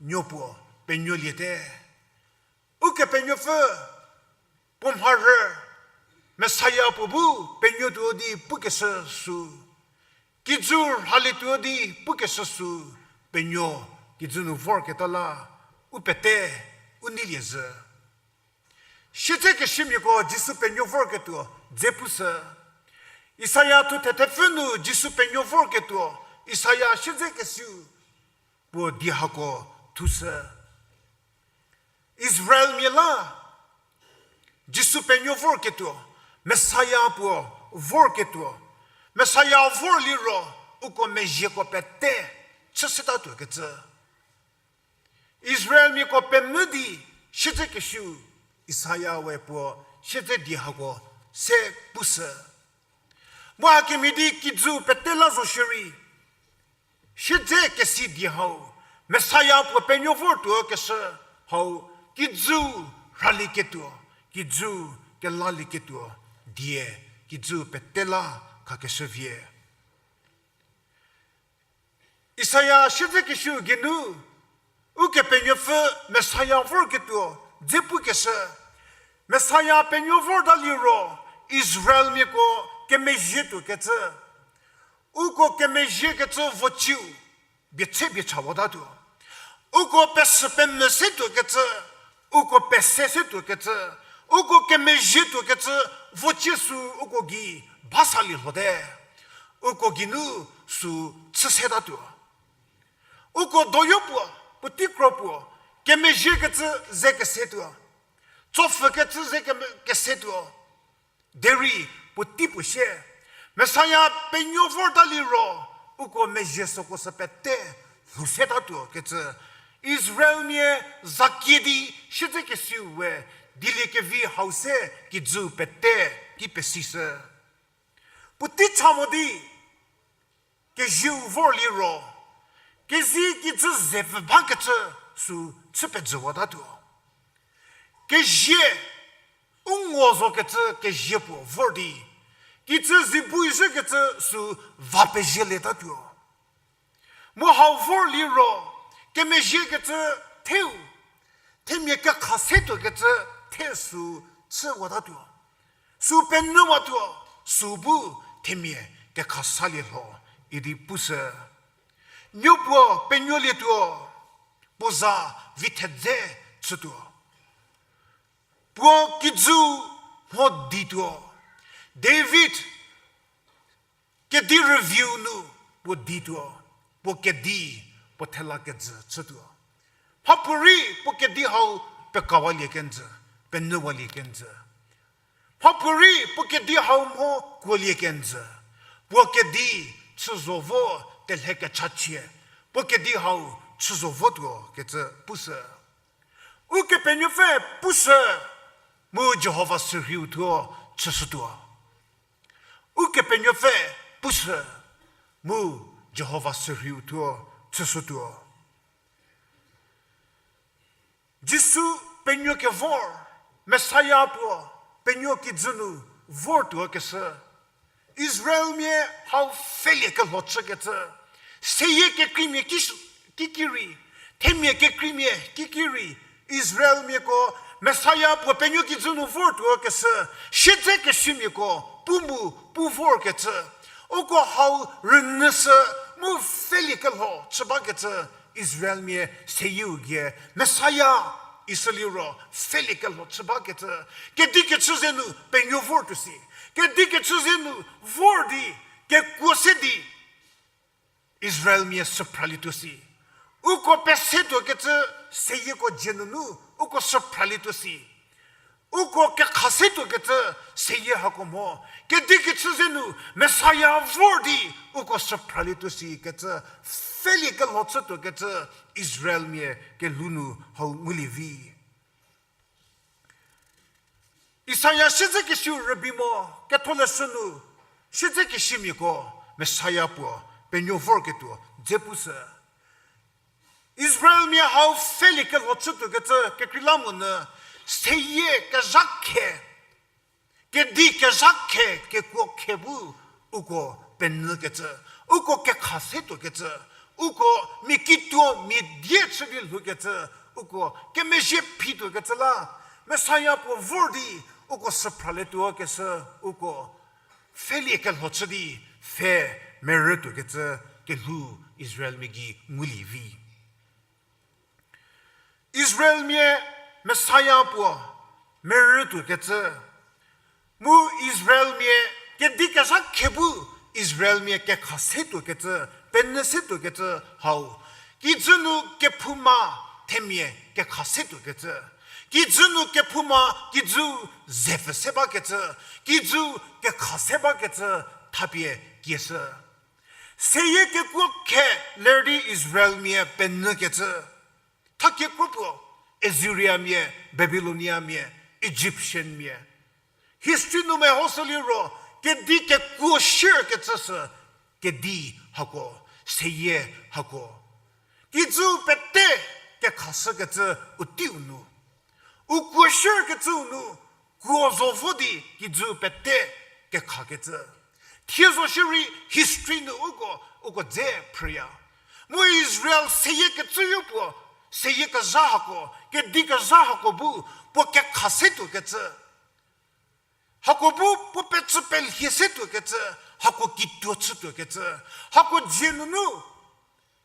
nuo puo penuoliete. Ukepenuopfü puo mharhü, Messiah puo bu penuotuo di pukeshü sü, kijü rhalietuo di pukeshü sü, penuo kijü nu vorketa la, u pete u neilie zhü. Siedzekeshümiako Jisu penuo vorketuo dze pushü. Isaia thuthe thepfü nu Jisu penuo vorketuo, Isaia siedzekesiu puo die hako thushü. Israelmia la Jisu penuo vorketuo, Messiah puo vorketuo, Messiah vor liro uko mezhieko pete chü setatuokecü. Israelmiako pemvü di siedzekesiu Isaia we puo siedze die hako se pushü. Mu hakemhie di kijü pete la zo shierei, siedzekesi die hau, Messiah puo penuo vortuo keshü hau, kijü rhalieketuo, kijü kelalieketuo die, kijü pete la khakeshü vie. Isaia siedzekesiu geinu, Ukepenuopfü Messiah vorketuo dze pukeshü, Messiah penuo vorta liro Israelmiako kemezhietuokecü, uko kemezhiekecü vocieu bie tse bie chawatatuo. Uko pesü pemvü setuokecü, uko pese setuokecü, uko kemezhietuokecü vocie sü uko gei basalie lhote. Uko geinu sü chü setatuo. Uko doyo puo, puotei kro puo, kemezhiekecü ze kesetuo, tsopfhükecü ze keme-, kesetuo. Derei puotei puo sie, Messiah penuo vorta liro, uko mezhie süko sü pete lhou setatuokecü, Israelmia zakie di siedzekesiu we dieliekevi hau se kijü pete ki pesishü. Puotei cha mo di, kezieu vor liro, kezi kijü zepfü bakecü sü chü pejüwatatuo. Kezie u ngo zokecü kezie puo vor di, kijü zibui zhükecü sü va pezhülietatuo. Mu hau vor liro, kemezhiekecü theu, themia kekha se tuokecü the sü chüwatatuo. Sü penyüwatuo, sü bu themia kekha salie lho idi pushü. Nuopuo penuolietuo, puo za vi thedze chütuo. Puo kijü mho dituo. David kedi rüviu nu puo dituo, puo kedi puo thela kejü chütuo. Mhapuorei puo kedi hau pekawalie kenjü, penyüwalie kenjü. Mhapuorei puo kedi hau mho kuolie kenjü. Puo kedi chü zo vo telhe kechachie, puo kedi hau chü zo votuo kecü pushü. Ukepenuopfü pushü, mu Jihova sürhiu thuo chüshütuo. Ukepenuopfü pushü, mu Jihova sürhiu thuo chüshütuo. Jisu penuo kevor, Messiah puo penuo kijü nu vortuo keshü. Israelmia hau pfhelie kelho chükecü, seyie kekreimia ki, kiki rei, themia kekreimia kiki rei, Israelmiako Messiah puo penuo kijü nu vortuo keshü, siedzekeshümiako pu mu pu vorkecü, uko hau rünyüshü mu pfhelie kelho chü bakecü, Israelmia seyieu gei Messiah isüliro pfhelie kelho chü bakecü, kedi kechü ze nu penuo vortuo si, kedi kechü ze nu vor di, kekuo se di, Israelmia süphralietuo si. Uko pesetuokecü seyieko dzie nunu, uko süphralietuo si. Uko kekha setuokecü seyie hako mho, kedi kechü ze nu Messiah vor di, uko süphralietuo sikecü, pfhelie kelho chütuokecü, Israelmia kelhou nu hau ngulie vi. Isaia siedzekesiu rübei mo, ketholeshü nu, siedzekesimiako Messiah puo penuo vorketuo dze pushü. Israelmia hau pfhelie kelho chütuokecü kekreilamonyü, seyie kezha khe, kedi kezha khe kekuo khe bu uko penyükecü, uko kekha setuokecü, uko mia kituo mia die chü di lhoukecü, uko kemezhie phituokecü la, Messiah puo vor di uko süphralietuo keshü, uko pfhelie kelho chü di pfhe merütuokecü kelhou Israelmia gei ngulie vi. Israelmia Messiah puo merütuokecü, mu Israelmia kedi kezha khe bu Israelmia kekha setuokecü, penyü setuokecü hau, kijü nu kephouma themia kekha setuokecü, kijü nu kephouma kijü zepfü se bakecü, kijü kekha se bakecü thapie kieshü. Seyie kekuo khe ler di Israelmia penyükecü, thakie kro puo, Assyriamia, Babyloniamia, Egyptianmia. History nu mehoshü liro, kedi kekuo shierkecü sü, kedi hako, seyie hako, kijü pete kekhashükecü u teiu nu, u kuo shierkecüu nu, kuo zo vo di kijü pete kekhakecü. Thie zo shierei history nu uko, uko dze phrüya. Mu Israel seyie kecüyo puo, seyie kezha hako, kedi kezha hako bu, puo kekha setuokecü, hako bu puo pecü pelhie setuokecü, hako kituo chütuokecü, hako dzie nunu,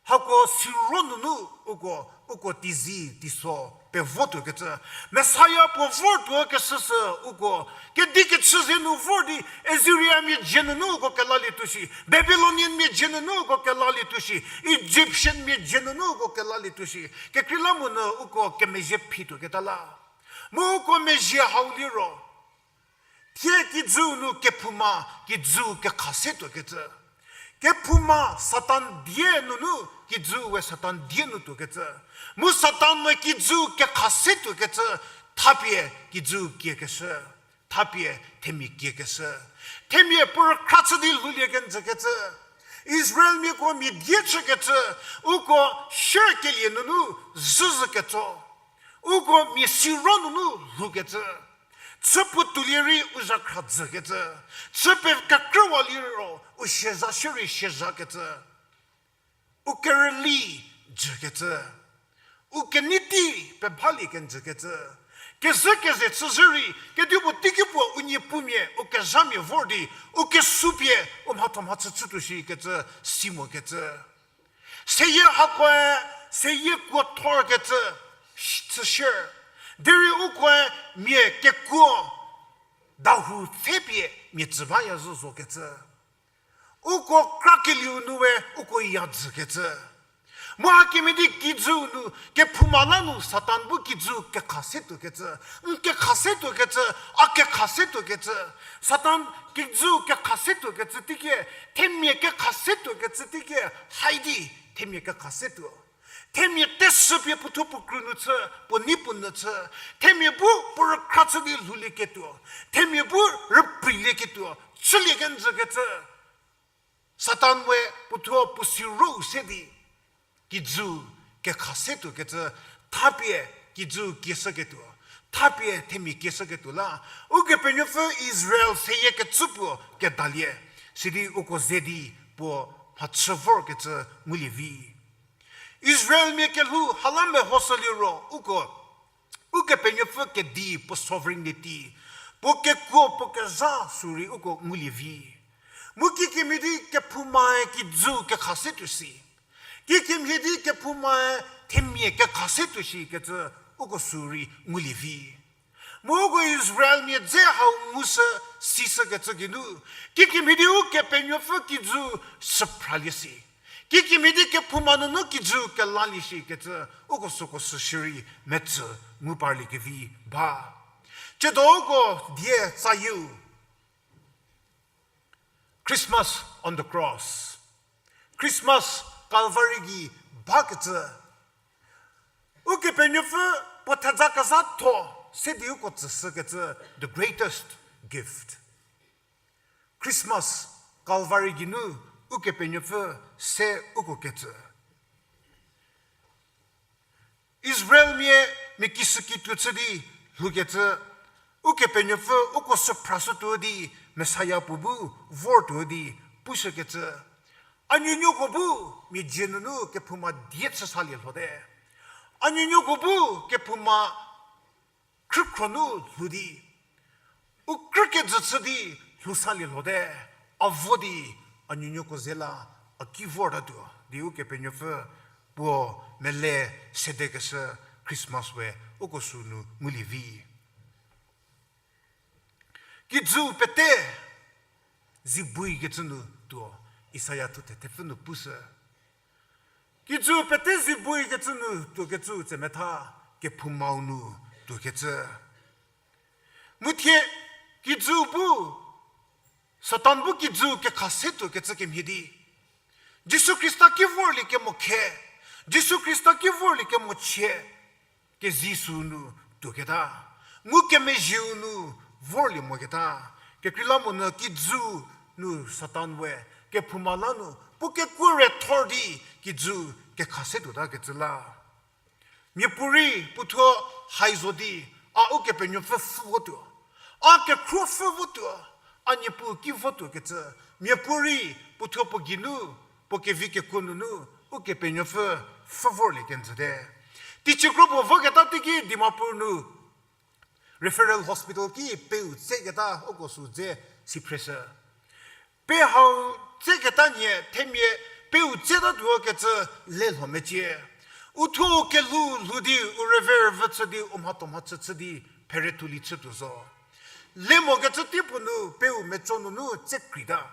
hako siro nunu uko, uko tizi teiso pevotuokecü. Messiah puo vortuo keshü sü uko, kedi kechü ze nu vor di, Assyriamia dzie nunu uko kelalietuo shi, Babylonianmia dzie nunu uko kelalietuo shi, Egyptianmia dzie nunu uko kelalietuo shi, kekreilamonyü uko kemezhie phituoketa la. Mu uko mezhie hau liro, thie kijüu nu kephouma kijüu kekha setuokecü. Kephouma Satan die nunu kijüu we Satan die nu tuokecü. Mu Satan we kijüu kekha setuokecü, thapie kijüu kiekeshü, thapie themia kiekeshü. Themia puo rükhra chü di lhoulie kenjükecü. Israelmiako mia die chükecü, uko sherkelie nunu zhüzhükecü, uko mia siro nunu lhoukecü, chü puo toulie rei u zhakhra dzükecü, chü pie kekrüwa liro u sieza shierei siezakecü, u kerüli jükecü, u kenei tei pebhalie kenjükecü, kezhü keze chüzhü rei kedipuo teiki puo u niepumia u kezhamia vor di, u kesu pie u mhatho mhachü chütuo shikecü si mokecü. Seyie hakoe, seyie kuo thorkecü, sh-, chüshie. Derei ukoe mia kekuo dahou pfhepie mia tsü baya zhü zokecü. Uko krakelieu nu we uko ya dzükecü. Mu hakemhie di kijüu nu kephouma la nu Satan bu kijüu kekha se tuokecü, n kekha se tuokecü, a kekha se tuokecü. Satan kijüu kekha se tuokecü teiki, themia kekha se tuokecü teiki, haidi themia kekha se tuo. Themia teshü pie puothuo puo kru nu chü, puo nei puo nyü chü. Themia bu puo rükhra chü di lhoulieketuo. Themia bu rüpreilieketuo. Chülie kenjükecü. Satan we puothuo puo siro se di kijüu kekha se tuokecü, thapie kijüu kieshüketuo, thapie themia kieshüketuo la, Ukepenuopfü Israel seyie kecü puo kedalie, sidi uko ze di puo mhachü vorkecü ngulie vi. Israelmia kelhou hala mehoshüliro uko, Ukepenuopfü kedi puo sovereignty, puo kekuo puo kezha sü rei uko ngulie vi. Mu kikemhie di kephoumae kijüu kekha se tuo si. Kikemhie di kephoumae themia kekha se tuo shikecü uko sü rei ngulie vi. Mu uko Israelmia dze hau ngushü sishükecü geinu, kikemhie di Ukepenuopfü kijüu süphralie si. Kikemhie di kephouma nunu kijüu kelalie shikecü uko süko sü shierei metsü ngu parliekevi ba. Tsiedo uko die tsayieu, Christmas on the cross. Christmas Calvary gei bakecü. Ukepenuopfü puo theja kezhatho se di uko tsüshükecü the greatest gift. Christmas Calvary geinu Ukepenuopfü se uko ketsü. Israelmia mia kishüki tuo chü di lhoukecü, Ukepenuopfü uko süphrashütuo di Messiah puo bu vortuo di pushükecü. A nuonuoko bu mia dzie nunu kephouma die chü salie lhote. A nuonuoko bu kephouma khrükhro nu lhou di, u krü kejü chü di lhou salie lhote, a vo di a nuonuoko ze la a ki vortatuo di Ukepenuopfü puo mele sedekeshü Christmas we uko sünu ngulie vi. Kijüu pete zi buikecü nu tuo, Isaia thuthe thepfü nu pushü. Kijüu pete zi buikecü nu tuokecüu tsemetha kephoumau nu tuokecü. Mu thie kijüu bu, Satan bu kijüu kekha se tuokecü kemhie di, Jisu Khrista ki vorlie kemo khe, Jisu Khrista ki vorlie kemo chie, kezi sünu tuoketa, ngukemezhieu nu vorlie moketa, kekreilamonyü kijüu nu Satan we kephouma la nu puo kekuo re thor di kijüu kekha se tuotakecü la. Miapuorei puothuo hai zo di, a Ukepenuopfü pfhü votuo, a kekhruopfü votuo, a Niepuu ki votuokecü, miapuorei puothuo puo geinu, puo kevi kekuo nunu, Ukepenuopfü pfhü vorlie kenjüte. Teicie kro puo voketa teiki Dimapur nu Referral Hospital ki peu tseketa uko sü dze si phreshü. Pe hau tseketa nhie themia peu tsetatuo kecü le lho mecie. Uthuo kelhou lhou di u rüve rüvü chü di u mhatho mhachü chü di phere thuli chütuo zo. Le mokecü teipuo nu peu metso nunu tse kreita.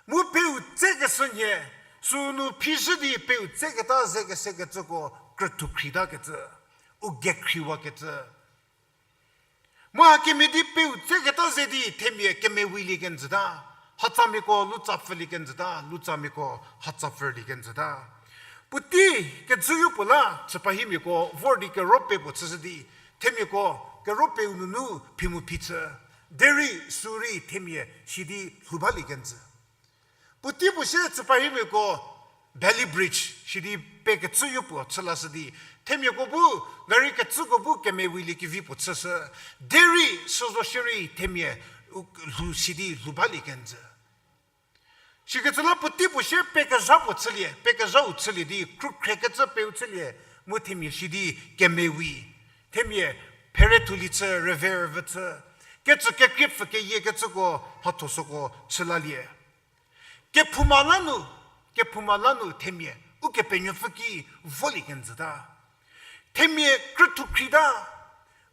Mu peu tsekeshü nhie, sünu phizhü di peu tseketa ze kesekecüko krüthu khritakecü, u ge khriwakecü. Mu hakemhie di peu tseketa ze di themia kemewilie kenjüta, hatsamiako lutsa pfülie kenjüta, lutsamiako hatsa pfülie kenjüta. Puotei kejüyo puo la chüpahimiako vor di kero pe puo chüshü di, themiako kero peu nunu phi mu phi chü, derei sürei themia si di lhou balie kenjü. Puotei puo sie tsüparhimiako Bailey Bridge shidi pekecü yopuo chü lashü di, themiako bu, gari kecüko bu kemewilie kevi puo chüshü. Derei süzo shierei themia u-, lhou sidi lhou balie kenjü. Sikecü la puotei puo sie pekezha puo chülie, pekezhau chülie di, khrükhrekecü peu chülie, mu themia sidi kemewi. Themia phere thulie chü, rüve rüvü chü. Kecü kekrie pfü keyiekecüko, mhatho süko chü lalie. Kephouma la nu, kephouma la nu themia Ukepenuopfü ki volie kenjüta. Themia krüthu khrieta,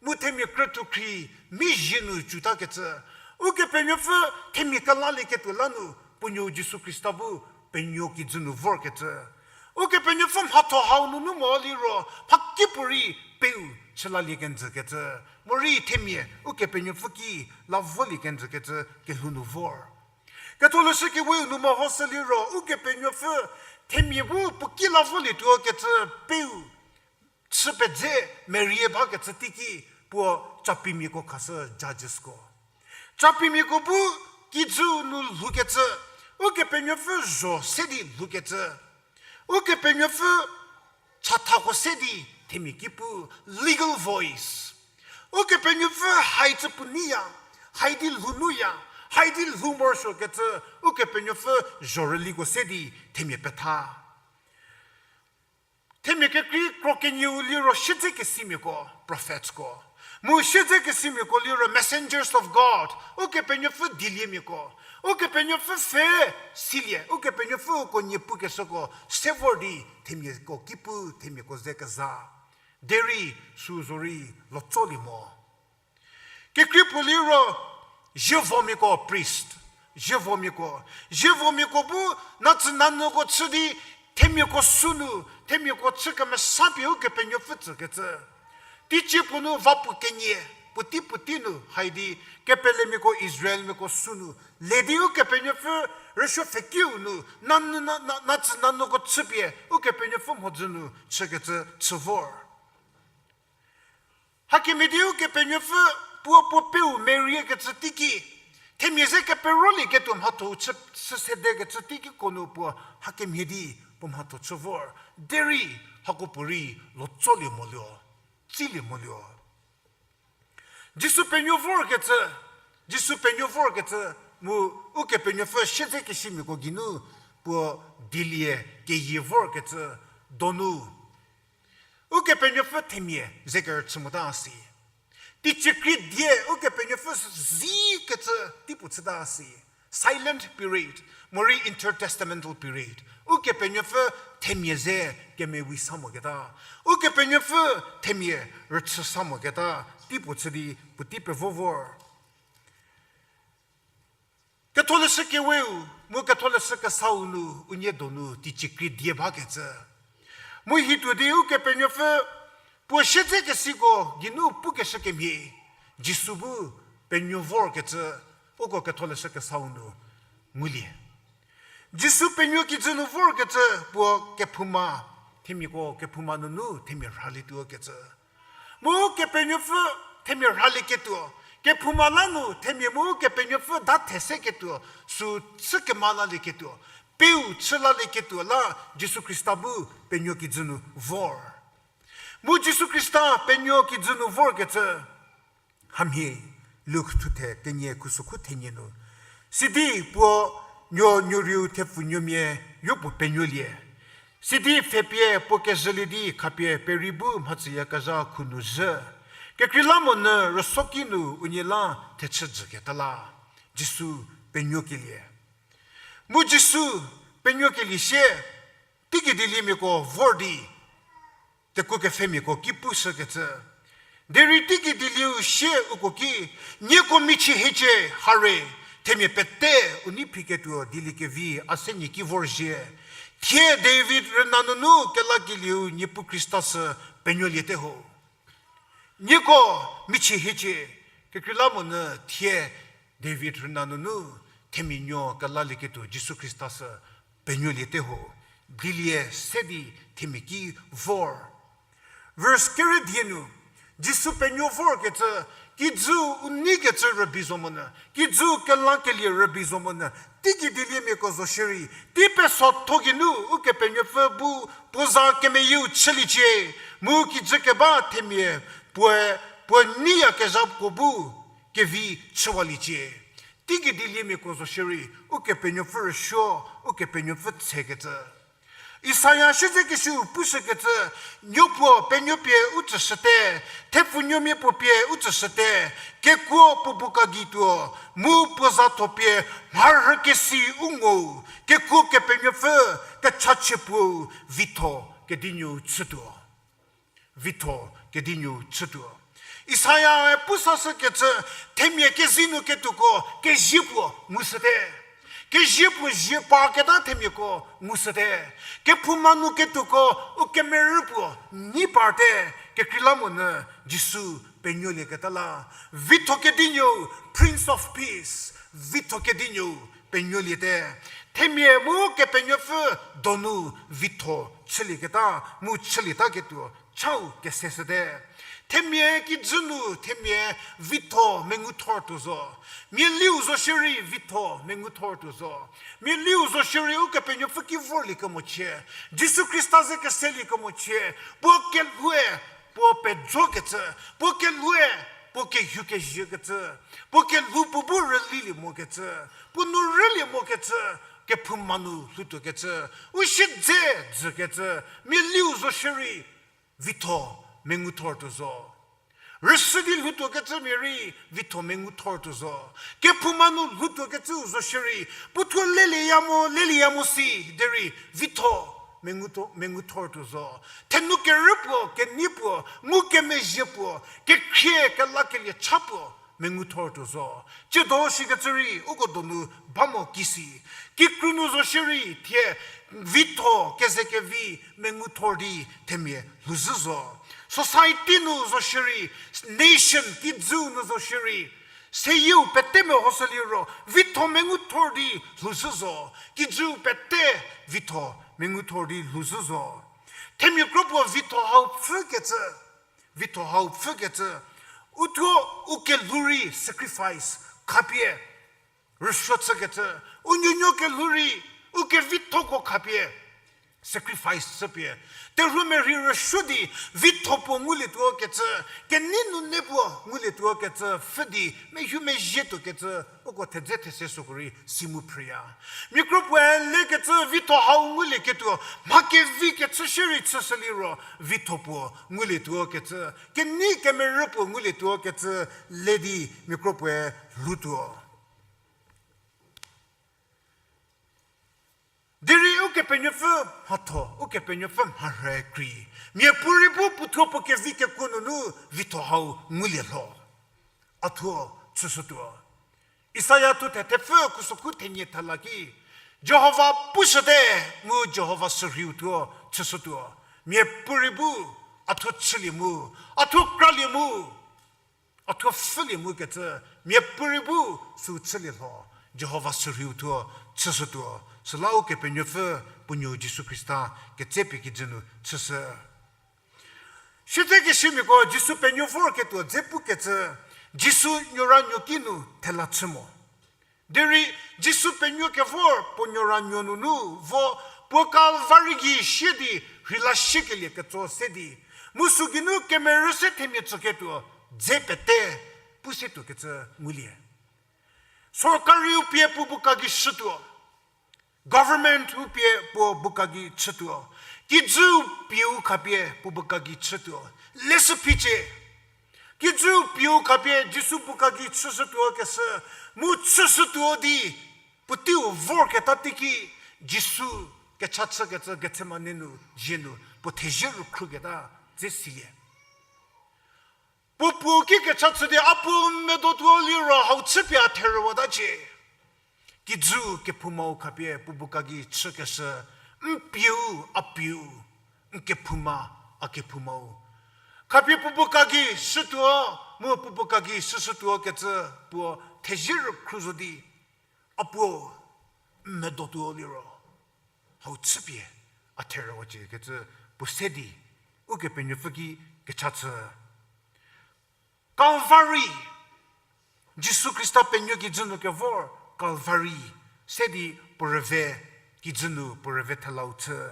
mu themia krüthu khri mizhie nu jutakecü. Ukepenuopfü themia kelalieketuo la nu, puo nuo Jisu Khrista bu penuo kijü nu vorkecü. Ukepenuopfü mhatho hau nunu mo liro, mhakipuorei peu chü lalie kenjükecü. Morei themia Ukepenuopfü ki la volie kenjükecü kelhou nu vor. Ketholeshü Keweu nu mehoshü liro, Ukepenuopfü themia bu puo ki la volietuo kecü peu chü pedze merie bakecü teiki puo capimiako khashü judgesko. Capimiako bu kijü nu lhoukecü, Ukepenuopfü zho se di lhoukecü. Ukepenuopfü chathako se di themia ki pu legal voice. Ukepenuopfü hai cü puo neiya, hai di lhou nuya, hai di lhou morosuokecü, Ukepenuopfü zhorüliko se di themia petha. Themia kekrei kro kenieu liro siedzekesimiako, prophetsko. Mu siedzekesimiako liro messengers of God, Ukepenuopfü dieliemiako. Ukepenuopfü pfhe silie, Ukepenuopfü uko nie pukeshüko se vor di themiako ki pu, themiako ze keza. Derei sü zorei lotsolie mo. Kekrei puo liro zievomiako, priest, zievomiako. Zievomiako bu natsü nanuoko chü di themiako sünu, themiako chü kemesapie Ukepenuopfü tsükecü. Teicie puo nu va puo kenie, puotei puotei nu hai di, kepelemiako Israelmiako sünu le di Ukepenuopfü rüsuo pfhekiu nu, nanu, na, na, natsü nanuoko chüpie Ukepenuopfü mhodzü nu chükecü chü vor. Hakemhie di Ukepenuopfü puo puo peu meriekecü teiki, themia ze keperolieketuo mhatho chü, chü sedekecü teikiko nu puo hakemhie di puo mhatho chü vor, derei hako puorei lotsolie moluo, tsilie moluo. Jisu penuo vorkecü, Jisu penuo vorkecü, mu Ukepenuopfü siedzekesimiako geinu puo dielie keyie vorkecü donu Ukepenuopfü themia ze kerüchü mota si. Teicie krie die Ukepenuopfü zikecü tei puo chüta si. Silent period, morei intertestamental period. Ukepenuopfü themia ze kemewi sa moketa, Ukepenuopfü themia rüchü sa moketa tei puo chü di puotei pevo vor. Ketholeshü Keweu mu Ketholeshü Kesau nu unie donu teicie krie die bakecü. Mu hituo di Ukepenuopfü puo siedzekesiko geinu pukeshü kemhie, Jisu bu penuo vorkecü, uko Ketholeshü Kesau nu ngulie. Jisu penuo kijü nu vorkecü puo kephouma, themiako kephouma nunu themia rhalietuo kecü. Mu Ukepenuopfü themia rhalieketuo, kephouma la nu themia mu Ukepenuopfü da the seketuo, sü chü kema lalieketuo, peu chü lalieketuo la Jisu Khrista bu penuo kijü nu vor. Mu Jisu Khrista penuo kijü nu vorkecü, hamhie Luk thuthe kenie khusokhu thenie nu. Sidi puo nuo nuoriu thepfunuomia yopuo penuolie. Sidi pfhepie puo kezhülie di khapie peri bu mhachüyakezha khu nu zhü. Kekreilamonyü rüsoki nu unie la thechü jüketa la Jisu penuokelie. Mu Jisu penuokelie sie, teiki dieliemiako vor di teku kepfhemiako ki pushükecü. Derei teiki dielieu sie uko ki, nieko michie hiecie, hare, themia pete u nei phiketuo dielie kevi a se nie ki vorzhie. Thie David rüna nunu kelakelieu Niepuu Khrista sü penuoliete ho. Nieko michie hiecie, kekreilamonyü thie David rüna nunu themia nuo kelalieketuo Jisu Khrista sü penuoliete ho. Dielie se di themia ki vor. Verse kere die nu, Jisu penuo vorkecü, Kijü u neikecü rübei zo monyü, kijü kelakelie rübei zo monyü, teigei dieliemiako zo shierei, tei pesotho geinu Ukepenuopfü bu puo za kemeyieu chüliecie, mu kijü keba themia puoe, puo neiyakezhako bu kevi chüwaliecie. Teigei dieliemiako zo shierei, Ukepenuopfü rüsuo, Ukepenuopfü tsekecü. Isaia siedzekesiu pushükecü, nuo puo penuopie u tsüshüte, thepfunuomia puo pie u tsüshüte, kekuo puo buka gei tuo, mu puo za tho pie mharhükesi u ngo, kekuo Kepenuopfü kechachie puo vitho kedinuo chütuo. Vitho kedinuo chütuo. Isaiae pusashükecü, themia kezei nu ketuoko kezie puo ngushüte. Kezie puo zie parketa themiako ngushüte. Kephouma nu ketuoko u kemerü puo nei parte, kekreilamonyü Jisu penuolieketa la. Vitho kedinuo, Prince of Peace, vitho kedinuo penuoliete. Themia mu Kepenuopfü donu vitho chülieketa mu chülietaketuo chau keseshüte. Themia kijü nu themia vitho menguthor tuo zo. Mialiu zo shierei vitho menguthor tuo zo. Mialiu zo shierei Ukepenuopfü ki vorlie kemochie, Jisu Khrista ze keselie kemochie, puo kelhoue puo pejokecü, puo kelhoue puo kehou keziekecü, puo kelhou puo bu rülilie mokecü, puo nu rülie mokecü, kephouma nu lhoutuokecü, u siedze dzükecü, mialiu zo shierei vitho menguthor tuo zo. Rüshü di lhoutuokecü mia rei vitho menguthor tuo zo. Kephouma nu lhoutuokecüu zo shierei, puo thuo lelieya mo, lelieya mo si derei vitho menguthor, menguthor tuo zo. Thenu kerü puo, kenei puo, ngukemezhie puo, kekhrie kelakelie cha puo menguthor tuo zo. Tsiedo shikecü rei uko donu ba mo kisi. Kikru nu zo shierei thie vitho kezekevi menguthor di themia lhouzhü zo. Society nu zo shierei, nation kijüu nu zo shierei, seyieu pete mehoshüliro vitho menguthor di lhouzhü zo. Kijüu pete vitho menguthor di lhouzhü zo. Themia kro puo vitho hau pfhükecü, vitho hau pfhükecü, uthuo u kelhou rei sacrifice khapie rüsuo chükecü, u nuonuo kelhou rei u kevithoko khapie sacrifice chüpie, terhuomerhei rüsuo di vitho puo ngulietuo kecü, kenei nune puo ngulietuo kecü pfhü di mehumezhie tuokecü, uko thedze these süko rei si mu phrüya. Mia kro puoe lekecü vitho hau ngulieketuo, mha kevi kechü shierei chüshüliro vitho puo ngulietuo kecü, kenei kemerü puo ngulietuo kecü le di mia kro puoe lhoutuo. Derei Ukepenuopfü mhatho, Ukepenuopfü mharhü krei, miapuorei bu puothuo puo kevi kekuo nunu vitho hau ngulie lho. A thuo chüshütuo. Isaia thu thethepfü khusokhu thenie thela ki, Jihova pushüte, mu Jihova sürhiu thuo chüshütuo. Miapuorei bu a thuo chülie mu, a thuo kralie mu, a thuo pfhülie mu kecü, miapuorei bu sü chülie lho, Jihova sürhiu thuo chüshütuo. Süla Ukepenuopfü puo nuo Jisu Khrista ketsepie kijü nu chüshü. Siedzekesimiako Jisu penuo vorketuo dze pukecü, Jisu nuoranuo ki nu thela chü mo. Derei Jisu penuo kevor puo nuoranuo nunu vo, puo Kalvari gei sie di rheila siekelie ketso se di, mu sü geinu kemerü se themia tsüketuo dze pete pu se tuokecü ngulie. Sorkariu pie puo buka gei shütuo. Government u pie puo buka gei chütuo. Kijüu pieu khapie puo buka gei chütuo. Leshü phicie. Kijüu pieu khapie Jisu buka gei chüshütuo keshü, mu chüshütuo di puoteiu vorketa teiki Jisu kecha chükecü Gethsemane nu, zie nu, puo thezie rükhruketa dze silie. Puo puo ki kecha chü di a puo medo tuo liro hau chüpie a therüwatacie. Kijüu kephoumau khapie puo buka gei chükeshü, n pieu, a pieu, n kephouma, a kephoumau. Khapie puo buka gei shütuo, mu puo buka gei shüshütuo kecü puo thezie rükhru zo di, a puo n medo tuo liro hau chüpie a therüwacie kecü puo se di, Ukepenuopfü ki kecha chü. Calvary, Jisu Khrista penuo kijü nu kevor Calvary, se di puo rüve kijü nu puo rüve thelau chü.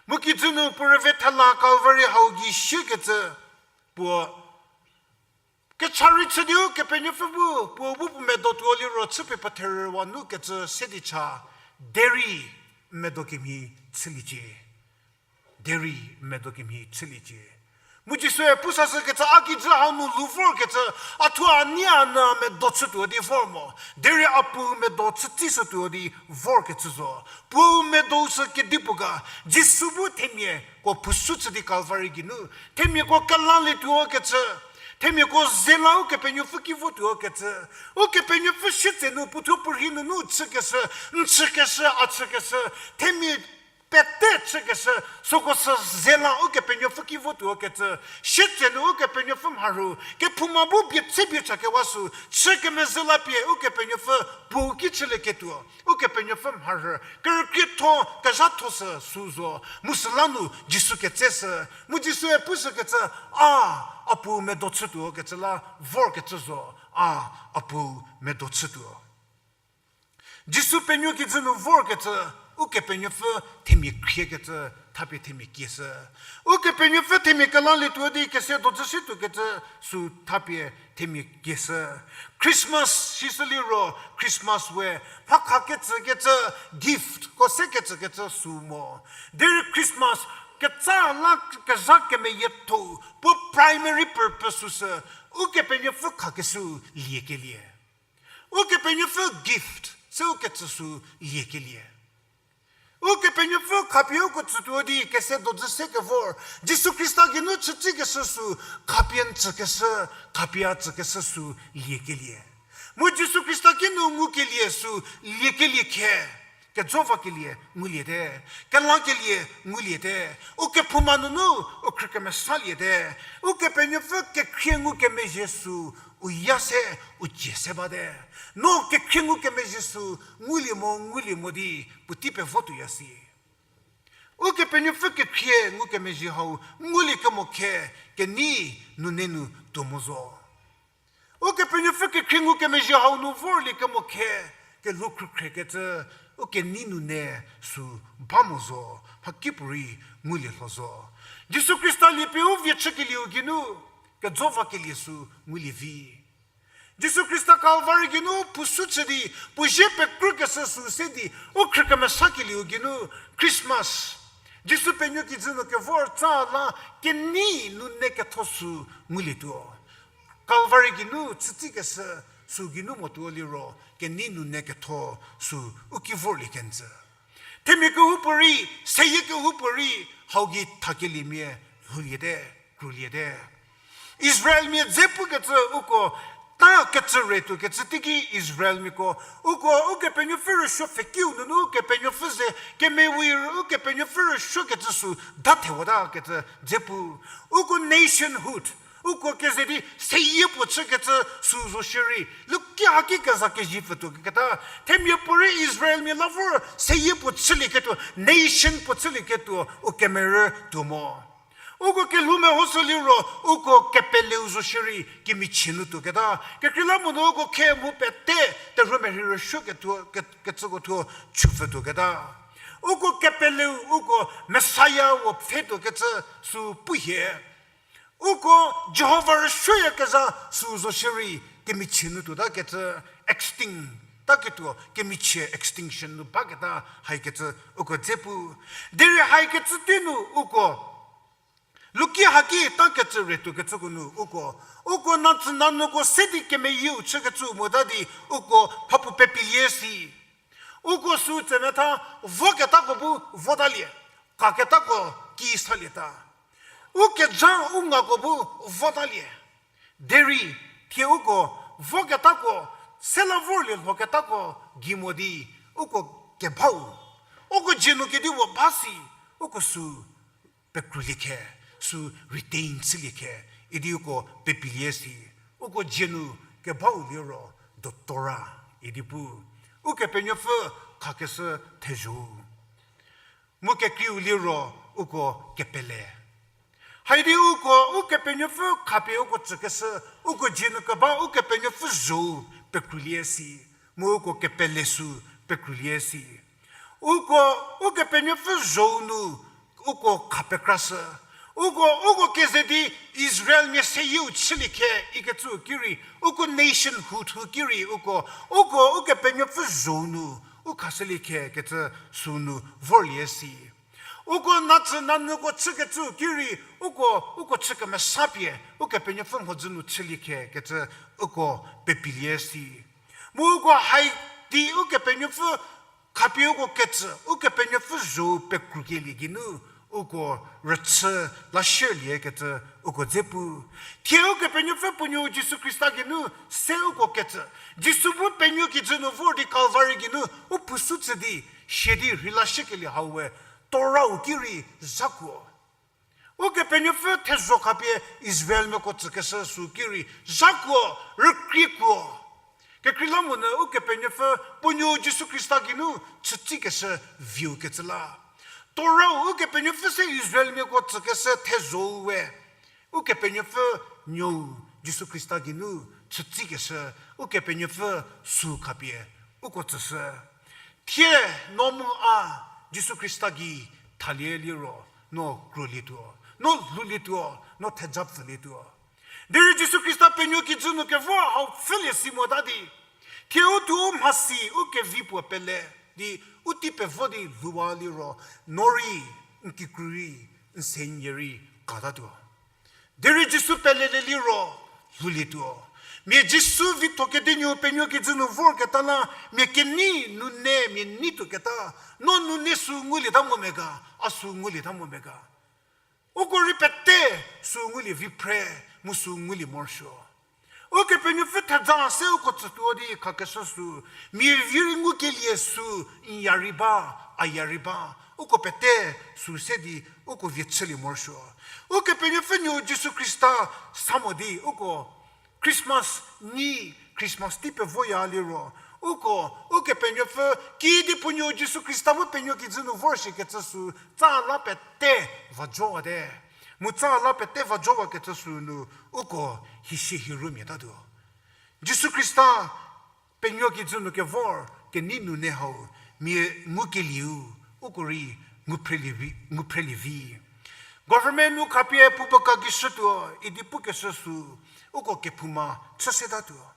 Mu kijü nu puo rüve thela Calvary hau gei shiekecü, puo kecha rei chü di Ukepenuopfü bu puo bu puo medo tuo liro chüpie petherüwa nu kecü se di cha, derei medo kemhie chüliecie. Derei medo kemhie chüliecie. Mu Jisue pusa shükecü a kijü hau nu lu vorkecü, a thuo a nie a nyü medo chütuo di vor mo. Derei a Puou medo chütei shütuo di vorkecü zo. Puou medo sü kedipuo ga, Jisu bu themiako phusu chü di Calvary geinu, themiako kelalietuo kecü, themiako ze la Ukepenuopfü ki votuo kecü, Ukepenuopfü sietse nu puo thuo puo rhei nunu chükeshü, n chükeshü, a chükeshü, themia pete chükeshü, süko sü ze la Ukepenuopfü ki votuo kecü, sietse nu Ukepenuopfü mharhü, kephouma bu bie tse bie chakewa sü, chü kemezhü la pie Ukepenuopfü Puou ki chülieketuo, Ukepenuopfü mharhü, kerükrietho, kezhatho sü sü zo, mu süla nu Jisu ketseshü, mu Jisue pushükecü, a, a Puou medo chütuo kecü la vorkecü zo, a, a Puou medo chütuo. Jisu penuo kijü nu vorkecü, Ukepenuopfü themia khriekecü, thapie themia kieshü. Ukepenuopfü themia kelalietuo di kese dojü situokecü, sü thapie themia kieshü. Christmas sishü liro, Christmas we, mha khakecükecü, giftko sekecükecü sü mo. Derei Christmas, ketsa la kezha kemeyietho, puo primary purpose süsü, Ukepenuopfü khakeshüu liekelie. Ukepenuopfü gift, se ukecü sü liekelie. Ukepenuopfü khapie uko tsütuo di kese dojü sekevor, Jisu Khrista geinu chütsikeshü sü khapie n tsükeshü, khapie a tsükeshü sü liekelie. Mu Jisu Khrista kinu ngukelie sü liekelie khe, kejo vakelie nguliete, kelakelie nguliete, u kephouma nunu u khrü kemesaliete, Ukepenuopfü kekhrie ngukemezhie sü u ya se, u cie se bate. No kekhrie ngukemezhie sü ngulie mo, ngulie mo di puotei pevo tuoya si. Ukepenuopfü kekhrie ngukemezhie hau ngulie kemo khe, kenei nune nu tuo mo zo. Ukepenuopfü kekhrie ngukemezhie hau nu vorlie kemo khe, kelhou khrükhrekecü, u kenei nune sü ba mo zo, mhakipuorei ngulie lho zo. Jisu Khrista liepie u vie chükelieu geinu, kejo vakelie sü ngulie vi. Jisu Khrista Calvary geinu phusu chü di, puo zie pekrükeshü sü se di, u khrü kemesakelieu geinu, Christmas, Jisu penuo kijü nu kevor tsa la kenei nune ketho sü ngulietuo. Calvary geinu chütsikeshü sü geinu motuo liro, kenei nune ketho sü u ki vorlie kenjü. Themia kehoupuorei, seyie kehoupuorei, hau gei thakeliemia lhouliete, kroliete. Israelmia dze pukecü uko ta kecü retuokecü teiki Israelmiako, uko Ukepenuopfü rüsuo pfhekiu nunu Ukepenuopfü ze kemewi ru Ukepenuopfü rüsuokecü sü da thewata kecü dze pu. Uko nationhood, uko keze di seyie puo chükecü sü zo shierei, luki haki keza kezie pfütuo keketa, themia puorei Israelmia la vor seyie puo chülieketuo, nation puo chülieketuo, u kemerü tuo mo. Uko kelhou mehoshü liro, uko kepeleu zo shierei kemichie nu tuoketa. Kekreilamonyü uko khe mu pete terhuo merhei rüsuoketuo, ke-, kecüko thuo chüpfütuoketa. Uko kepeleu, uko Messiah-u pfhetuokecü sü pu hie. Uko Jihova rüsuoyakezha sü zo shierei kemichie nu tuotakecü, extinct taketuo, kemichie extinction nu baketa haikecü uko dze pu. Derei haikecü tei nu uko luki haki takecü retuokecüko nu uko, uko natsünanuoko se di kemeyieu chükecü mota di uko mhapuo pepilie si. Uko sü tsemetha voketako bu votalie, kaketako ki salieta. U kezha u ngako bu votalie. Derei thie uko voketako, sela vorlie lhoketako gei mo di uko kebau, uko dzie nu kedipuo ba si, uko sü pekrulie khe, sü retain chülie khe, idi uko pepilie si, uko dzie nu kebau liro dotora, idi pu. Ukepenuopfü khakeshü thezho. Mu kekreiu liro uko kepele. Haidi uko Ukepenuopfü khapie uko tsükeshü, uko dzie nu keba Ukepenuopfü zho-u pekrulie si, mu uko kepele sü pekrulie si. Uko Ukepenuopfü zho-u nu uko khapekrashü. Uko, uko keze di Israelmia seyieu chülie khe ikecü ki rei, uko nationhood hu ki rei uko, uko Ukepenuopfü zho-u nu u khashülie khe kecü sü nu vorlie si. Uko natsü nanyüko chükecü ki rei, uko, uko chü kemesa pie Ukepenuopfü mhodzü nu chülie khe kecü uko pepilie si. Mu uko haidi Ukepenuopfü khapie uko ketsü, Ukepenuopfü zho-u pekrukelie geinu, uko rüchü la shierlie kecü uko dze pu. Thie Ukepenuopfü puo nuou Jisu Khrista geinu se uko ketsü. Jisu bu penuo kijü nu vor di Kalvari geinu u phusu tsü di, sia di rheila shükelie hau we, Torah-u ki rei zhakuo. Ukepenuopfü thezho khapie Israelmiako tsükeshü sü ki rei zhakuo, rükriekuo. Kekreilamonyü Ukepenuopfü puo nuou Jisu Khrista geinu chütsikeshü viu kecü la. Torah-u Ukepenuopfü se Israelmiako tsükeshü thezho-u we, Ukepenuopfü nuou Jisu Khrista geinu chütsikeshü, Ukepenuopfü sü khapie uko tsüshü. Thie no mu a Jisu Khrista gei thalie liro, no krolietuo, no lhoulietuo, no theja pfülietuo. Derei Jisu Khrista penuo kijü nu kevor hau pfhülie si mota di, thie u thuo u mhasi u kevi puo pele di u tei pevo di lhouwa liro, no rei, n kikru rei, n se n yie rei katatuo. Derei Jisu pelelie liro, lhoulietuo. Mia Jisu vitho kedinuo penuo kijü nu vorketa la, mia kenei nune mia nei tuoketa, no nune sü ngulieta mo me ga, a sü ngulieta mo me ga. Uko rei pete sü ngulie vi phre, mu sü ngulie morosuo. Ukepenuopfü theja se uko tsütuo di khakeshü sü, mia vi rei ngukelie sü, n ya rei ba, a ya rei ba, uko pete sü se di uko vie chülie morosuo. Ukepenuopfü nuou Jisu Khrista sa mo di uko Christmas nyi, Christmas tei pevoya liro, uko Ukepenuopfü kiüdi puo nuou Jisu Khrista bu penuo kijü nu vor shikecü sü, tsa la pete vajowate. Mu tsa la pete vajowakecü sü nu uko hisie hiru miatatuo. Jisu Khrista penuo kijü nu kevor kenei nune hau, mia ngukelieu, uko rei nguphrelie vi, nguphrelie vi. Government nu khapie puo puo ka gei shütuo idi pukeshü sü, uko kephouma chü setatuo.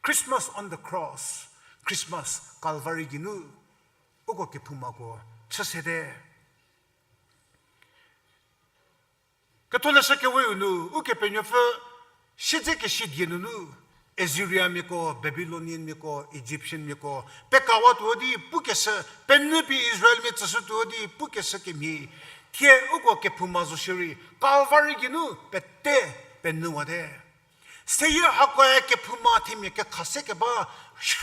Christmas on the cross, Christmas Calvary geinu, uko kephoumako chü sete. Ketholeshü Kewe-u nu, Ukepenuopfü siedze kesidie nunu, Assyriamiako, Babylonianmiako, Egyptianmiako pekawatuo di pukeshü, penyü pie Israelmia tsüshütuo di pukeshü kemhie, thie uko kephouma zo shierei, Calvary geinu pete penyüwate. Seyie hakoe kephouma themia kekha se keba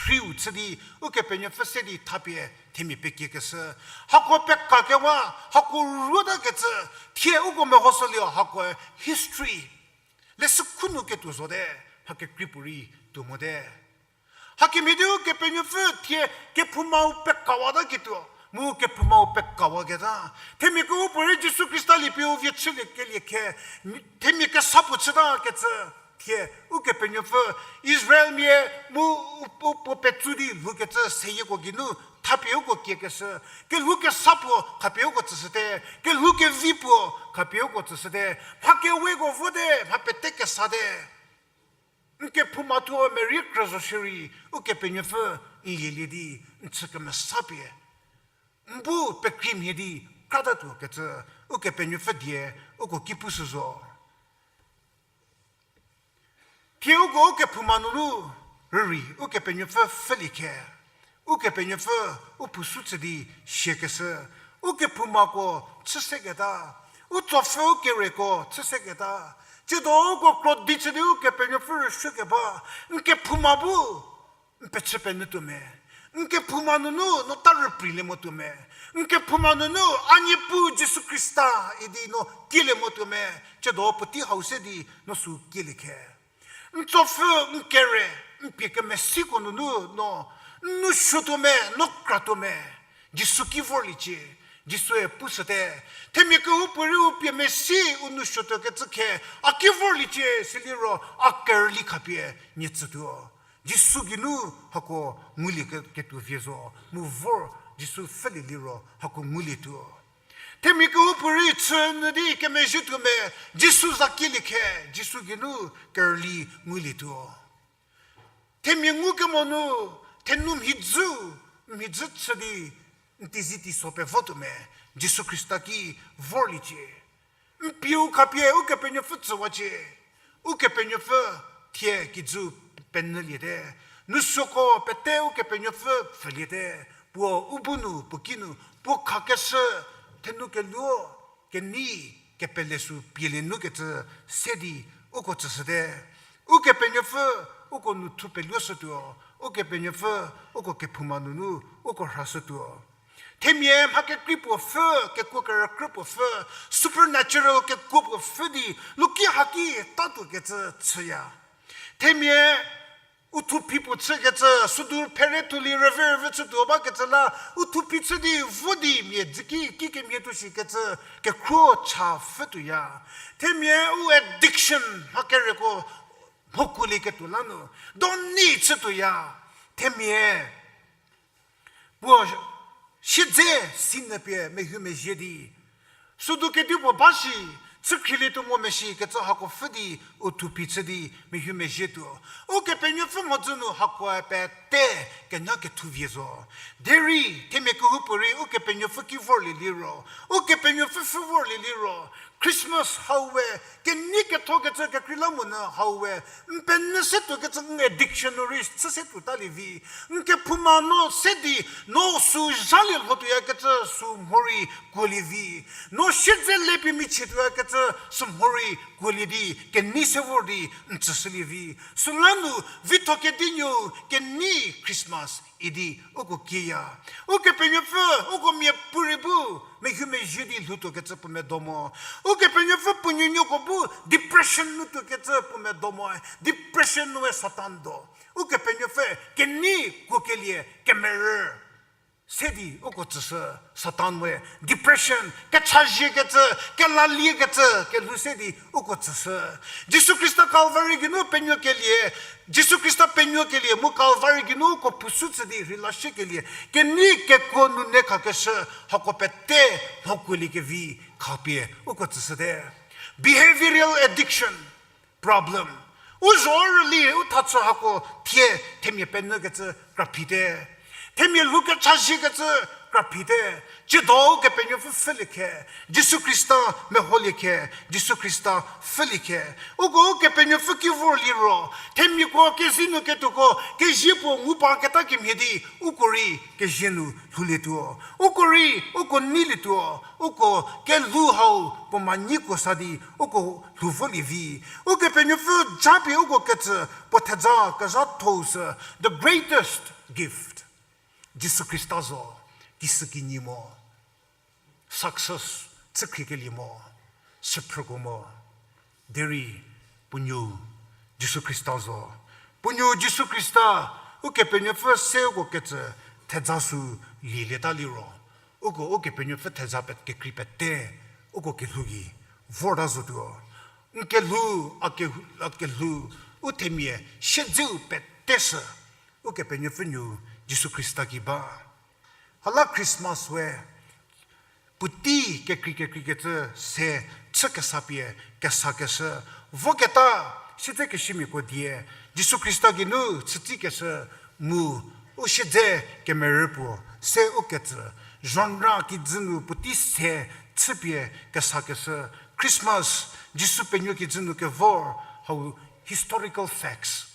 rhiu chü di, Ukepenuopfü se di thapie themia pekiekeshü. Hako pekakewa, hako ruotakecü, thie uko mehoshü lio hakoe history. Leshü khu nu ketuo zote, mha kekrei puorei tuo mote. Hakemhie di Ukepenuopfü thie kephoumau pekawataketuo, mu kephoumau pekawaketa, themia kehoupuorei Jisu Khrista liepie u vie chüliekelie khe, themia kesa puo chütakecü, thie Ukepenuopfü Israelmia mu u, u puo petsu di lhoukecü seyieko geinu thapie uko kiekeshü, kelhou kesa puo khapie uko tsüshüte, kelhou kevi puo khapie uko tsüshüte, mha keweko vote, mha pete kesate. N kephouma thuo merei krü zo shierei, Ukepenuopfü n lielie di, n chü kemesa pie, n bu pekreimhie di kratatuo kecü, Ukepenuopfü die uko ki pushü zo. Thie uko ukephouma nunu rürei, Ukepenuopfü pfhülie khe, Ukepenuopfü u phusu chü di siakeshü, ukephoumako chü seketa, u tsopfü u kereko chü seketa, tsiedo uko krodi chü di Ukepenuopfü rüsuokeba, n kephouma bu n pechü penyütuo me. N kephouma nunu no ta rüpreilie motuo me. N kephouma nunu a Niepuu Jisu Khrista idi no kielie motuo me. Tsiedo puotei hau se di no sü kielie khe. N tsopfü, n kere, n pie kemesiko nunu no, n nou suotuo me, no kratuo me. Jisu ki vorliecie. Jisue pushüte, themia kehoupuorei u pie mesi u nou suotuo kecü khe, a ki vorliecie siliro, a kerüli khapie nie tsütuo. Jisu geinu hako ngulie ke-, ketuo vie zo, mu vor Jisu pfhülie liro hako ngulietuo. Themia kehoupuorei chü nyü di kemezhietuo me, Jisu za kielie khe, Jisu geinu kerüli ngulietuo. Themia ngukemo nu, thenu mhidzü, mhidzü chü di, n teizi teiso pevotuo me, Jisu Khrista ki vorliecie. N pieu khapie Ukepenuopfü tsüwacie, Ukepenuopfü thie kijü penyüliete, nu süko pete Ukepenuopfü pfüliete, puo u bu nu, puo kinu, puo khakeshü, thenu keluo, kenei, kepele sü pielie nu kecü se di uko tsüshüte. Ukepenuopfü uko nu thu peluoshütuo, Ukepenuopfü uko kephouma nunu uko rhashütuo. Themia mha kekrei puo pfü, kekuo kerükrü puo pfü, supernatural kekuo puo pfü di, luki haki tatuo kecü chüya. Themia u thuphi puo chükecü, südu phere thulie rüve rüve chütuo bakecü la, u thuphi chü di vo di mia dzüki ki kemhie tuo shikecü, kekhruo cha pfhütuoya. Themia u addiction mha kereko mhokuolieketuo la nu, doni chütuoya. Themia puo siedze sinyü pie mehumezhie di, südu kedipuo ba shi, chükhrielietuo mo meshi kecü hako pfhü di, u thuphi chü di mehumezhietuo. Ukepenuopfü mhodzü nu hakoe pete kenyakethu vie zo. Derei themia kehoupuorei Ukepenuopfü ki vorlie liro, Ukepenuopfü pfhü vorlie liro, Christmas hau we, kenei ketho kecü kekreilamonyü hau we, n penyü se tuo kecü n addiction nu rei chü se tuo talie vi. N kephouma no se di, no sü zhalie lhotuoyakecü sü mhorei kuolie vi. No siedze le pie michie tuoyakecü sü mhorei kuolie di, kenei se vor di n tsüshülie vi. Süla nu, vitho kedinuo kenei Christmas idi uko kieya. Ukepenuopfü uko miapuorei bu mehumezhie di lhoutuo kecü puo medo mo. Ukepenuopfü puo nuonuoko bu depression nu tuo kecü puo medo mo. Depression nue Satan do. Ukepenuopfü kenei kuokelie kemerü se di uko tsüshü. Satan we depression, kechazhie kecü, kelalie kecü kelhou se di uko tsüshü. Jisu Khrista Calvary geinu penuokelie, Jisu Khrista penuokelie mu Calvary geinu uko phusu chü di rheilashükelie, kenei kekuo nune khakeshü, hako pete mhokuoliekevi khapie uko tsüshüte. Behavioral addiction problem. U zho rüli u thachü hako thie themia penyükecü kraphite. Themia lhou kechazhiekecü kraphite. Tsiedo Ukepenuopfü pfhülie khe, Jisu Khrista meholie khe, Jisu Khrista pfhülie khe. Uko Ukepenuopfü ki vorliro, themiako kezei nu ketuoko kezie puo ngu ba keta kemhie di, uko rei kezie nu lhoulietuo. Uko rei uko neilietuo. Uko kelhou hau puo manyiko sa di uko lhou volie vi. Ukepenuopfü japie uko ketsü puo thedza kezhatho-u sü, the greatest gift Jisu Khrista zo, kisükinyi mo, success, chükhriekelie mo, süphrüko mo, derei puo nuo Jisu Khrista zo. Puo nuo Jisu Khrista, Ukepenuopfü se uko ketsü thedza sü lielieta liro, uko Ukepenuopfü thedza pe kekrei pete uko kelhou gei vorta zotuo. N kelhou, a ke-, a kelhou, u themia siedzeu pete sü Ukepenuopfü nuo Jisu Khrista ki ba. Hala Christmas we puotei kekrei kekreikecü se chü kesa pie kesakeshü, voketa siedzekeshümiako die Jisu Khrista geinu chütsikeshü mu u siedze kemerü puo se uketsü, genre kijü nu puotei se chüpie kesakeshü, Christmas, Jisu penuo kijü nu kevor, hau historical facts.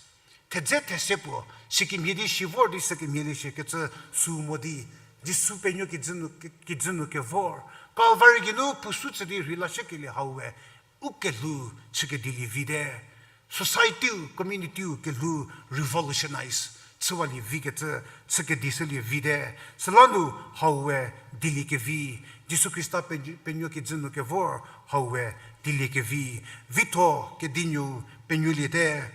Thedze these puo, sikemhie di si vor di sükemhielie shikecü sü mo di, Jisu penuo kijü nu, ki-, kijü nu kevor, Calvary geinu phusu chü di rheilashükelie hau we, u kelhou chükedilie vite. Society-u, community-u kelhou revolutionize chüwalie vikecü chükedishülie vite. Süla nu hau we dieliekevi, Jisu Khrista pe-, penuo kijü nu kevor hau we dieliekevi, vitho kedinuo penuoliete.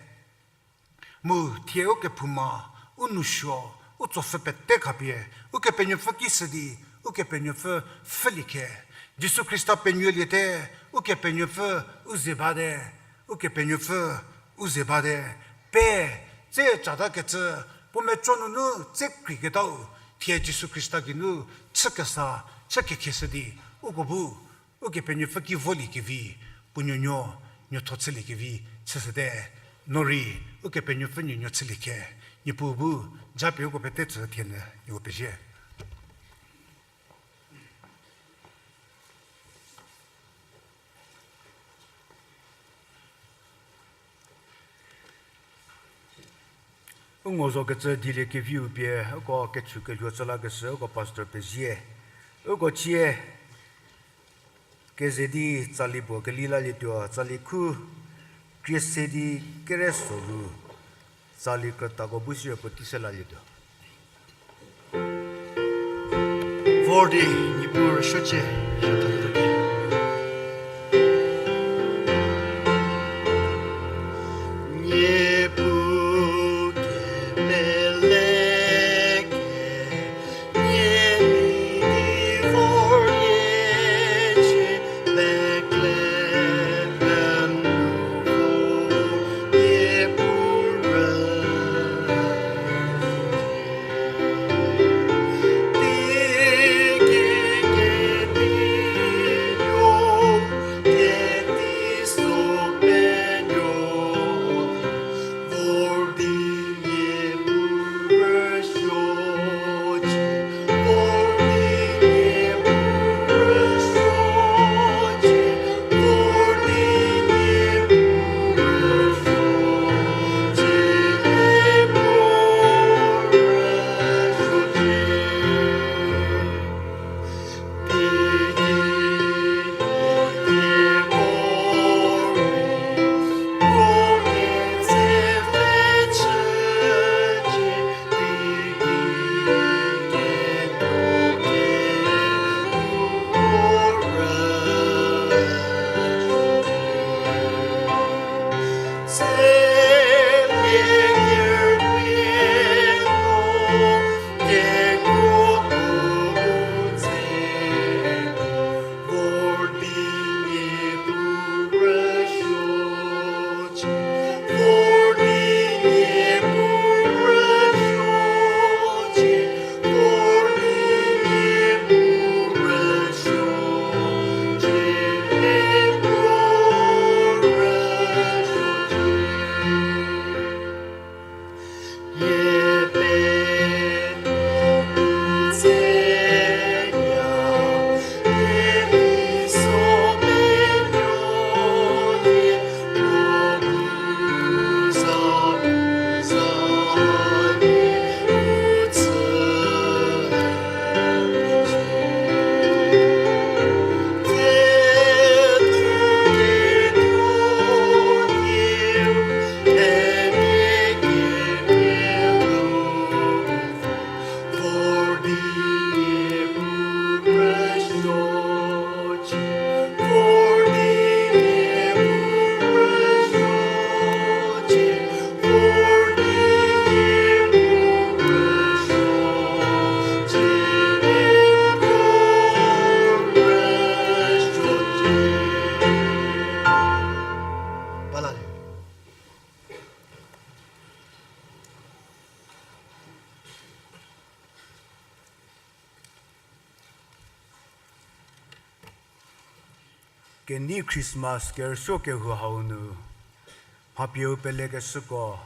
Mu thie ukephouma, u nousuo, u tsopfü pete khapie, Ukepenuopfü ki sü di, Ukepenuopfü pfhülie khe. Jisu Khrista penuoliete, Ukepenuopfü u ze bate, Ukepenuopfü u ze bate. Pe, tse catakecü, puo meco nunu tse kreiketau, thie Jisu Khrista geinu chü kesa, chü kekheshü di, uko bu, Ukepenuopfü ki volie kevi, puo nuonuo, nuotho chülie kevi, chüshüte, no rei, Ukepenuopfü nuonuo chülie khe, Niepuu bu, japie uko pete tsü thie nyü, nieko pezie. U ngo zokecü dieliekeviu pie, uko kechü kelhuo chü lakeshü, uko pastor pezie. Uko cie, keze di tsali puo keli lalietuo, tsali khu krie se di kere soru, tsali krütako bu siro puotei se lalietuo. Vor di Niepuu rüsuocie, rüsuocie. Niepuu kemele kenie di vor yecie, Bethlehem nu vor Niepuu rüsuocie. Kenei Christmas kerüsuo kehou hau nu, mhapieu pelekeshüko,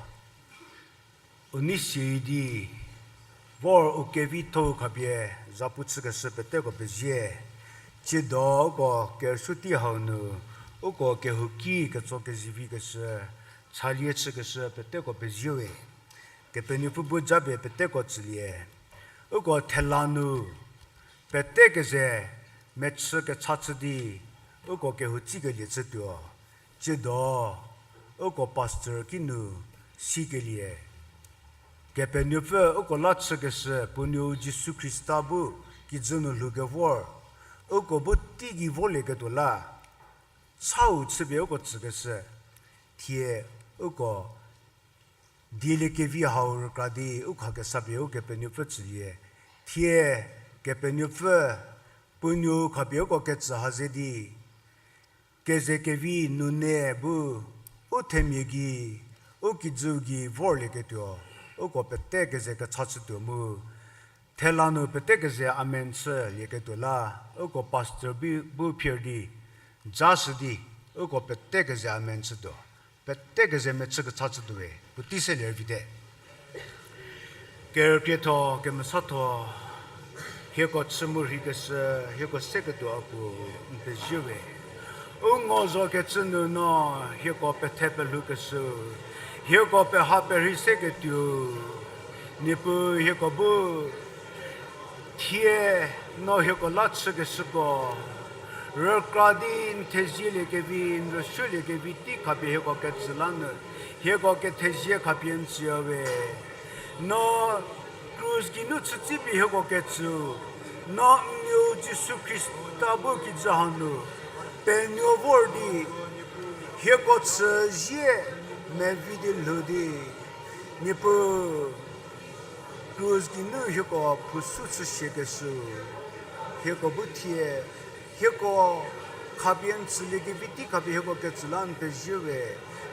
u nei sie di, vor u kevitho-u khapie, zapu chükeshü peteko pezie, tsiedo uko kerüsuo tei hau nu, uko kehouki ketso kezivi keshü, chalie chükeshü peteko pezie we. Kepenuopfü bu japie peteko tsülie. Uko thela nu, pete keze mechü kecha chü di, uko kehou tsikelie chütuo. Tsiedo, uko pastor kinu sikelie. Kepenuopfü uko la chükeshü, puo nuou Jisu Khrista bu kijü nu lhoukevor, uko bu teigei volieketuo la, chau chüpie uko tsükeshü, thie uko dieliekevi hau rükra di u khakesapie Ukepenuopfü tsülie, thie Kepenuopfü, puo nuou khapie uko ketsü ha ze di, keze kevi nunu bu, u themia gei, u kijüu gei vorlieketuo, uko pete keze kecha chütuo mu, thela nu pete keze amen chülieketuo la, uko pastor bu, bu phier di, ja shü di, uko pete keze amen chütuo, pete keze mechü kecha chütuo we, puotei se ler vite. Kerükrietho, kemesatho, hieko chü mu rheikeshü, hieko seketuo a puo, n pezie we. U ngo zo kecü nu no, hieko pethe pelhoukeshü, hieko peha perhei seketuo, Niepuu hieko bu thie no hieko la chükeshüko, rükra di n thezielie kevi, n rüsuolie kevi tei khapie hieko ketsü la nu, hieko kethezie khapie n tsüya we. No krus geinu chütsipie hieko ketsüu, no n nuou Jisu Khrista bu kijü hanu penuo vor di, hieko chüzie mevi di lhou di, Niepuu, krus geinu hieko phusu chüsiekeshü, hieko bu thie, hieko khapie n tsülie kevi tei khapie hieko ketsü la n pezie we.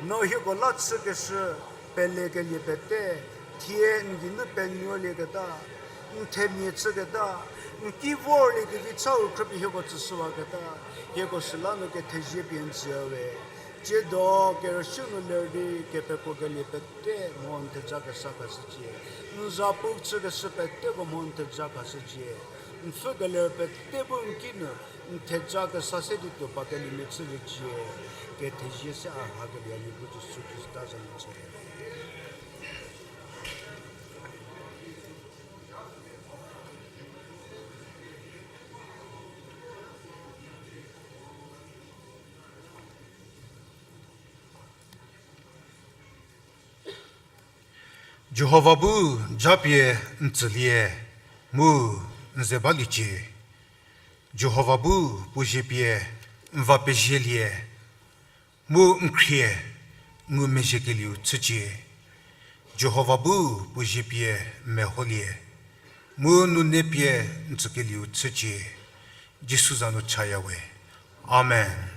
No hieko la chükeshü pelekelie pete, thie n geinu penuolieketa, n themia chüketa, n ki vorlie kevi chau khrüpie hieko tsüshüwaketa, hieko süla nu kethezie pie n tsüya we. Tsiedo kerüsuo nu ler di kepekrokelie pete mho n theja kesa khashücie. N za pu chükeshü peteko mho n theja khashücie. N pfhükeler pete bu n ki nu n theja kesa se di tuo ba kelimia chüliecie. Kethezie se a hakelie a Niepuu Jisu Khrista za nu chülie. Jihova bu japie n tsülie, mu n ze baliecie. Jihova bu puo zie pie n va pezielie, mu n khrie ngumezhiekelieu chücie. Jihova bu puo zie pie n meholie, mu nune pie n tsükelieu chücie. Jisu za nu chaya we. Amen.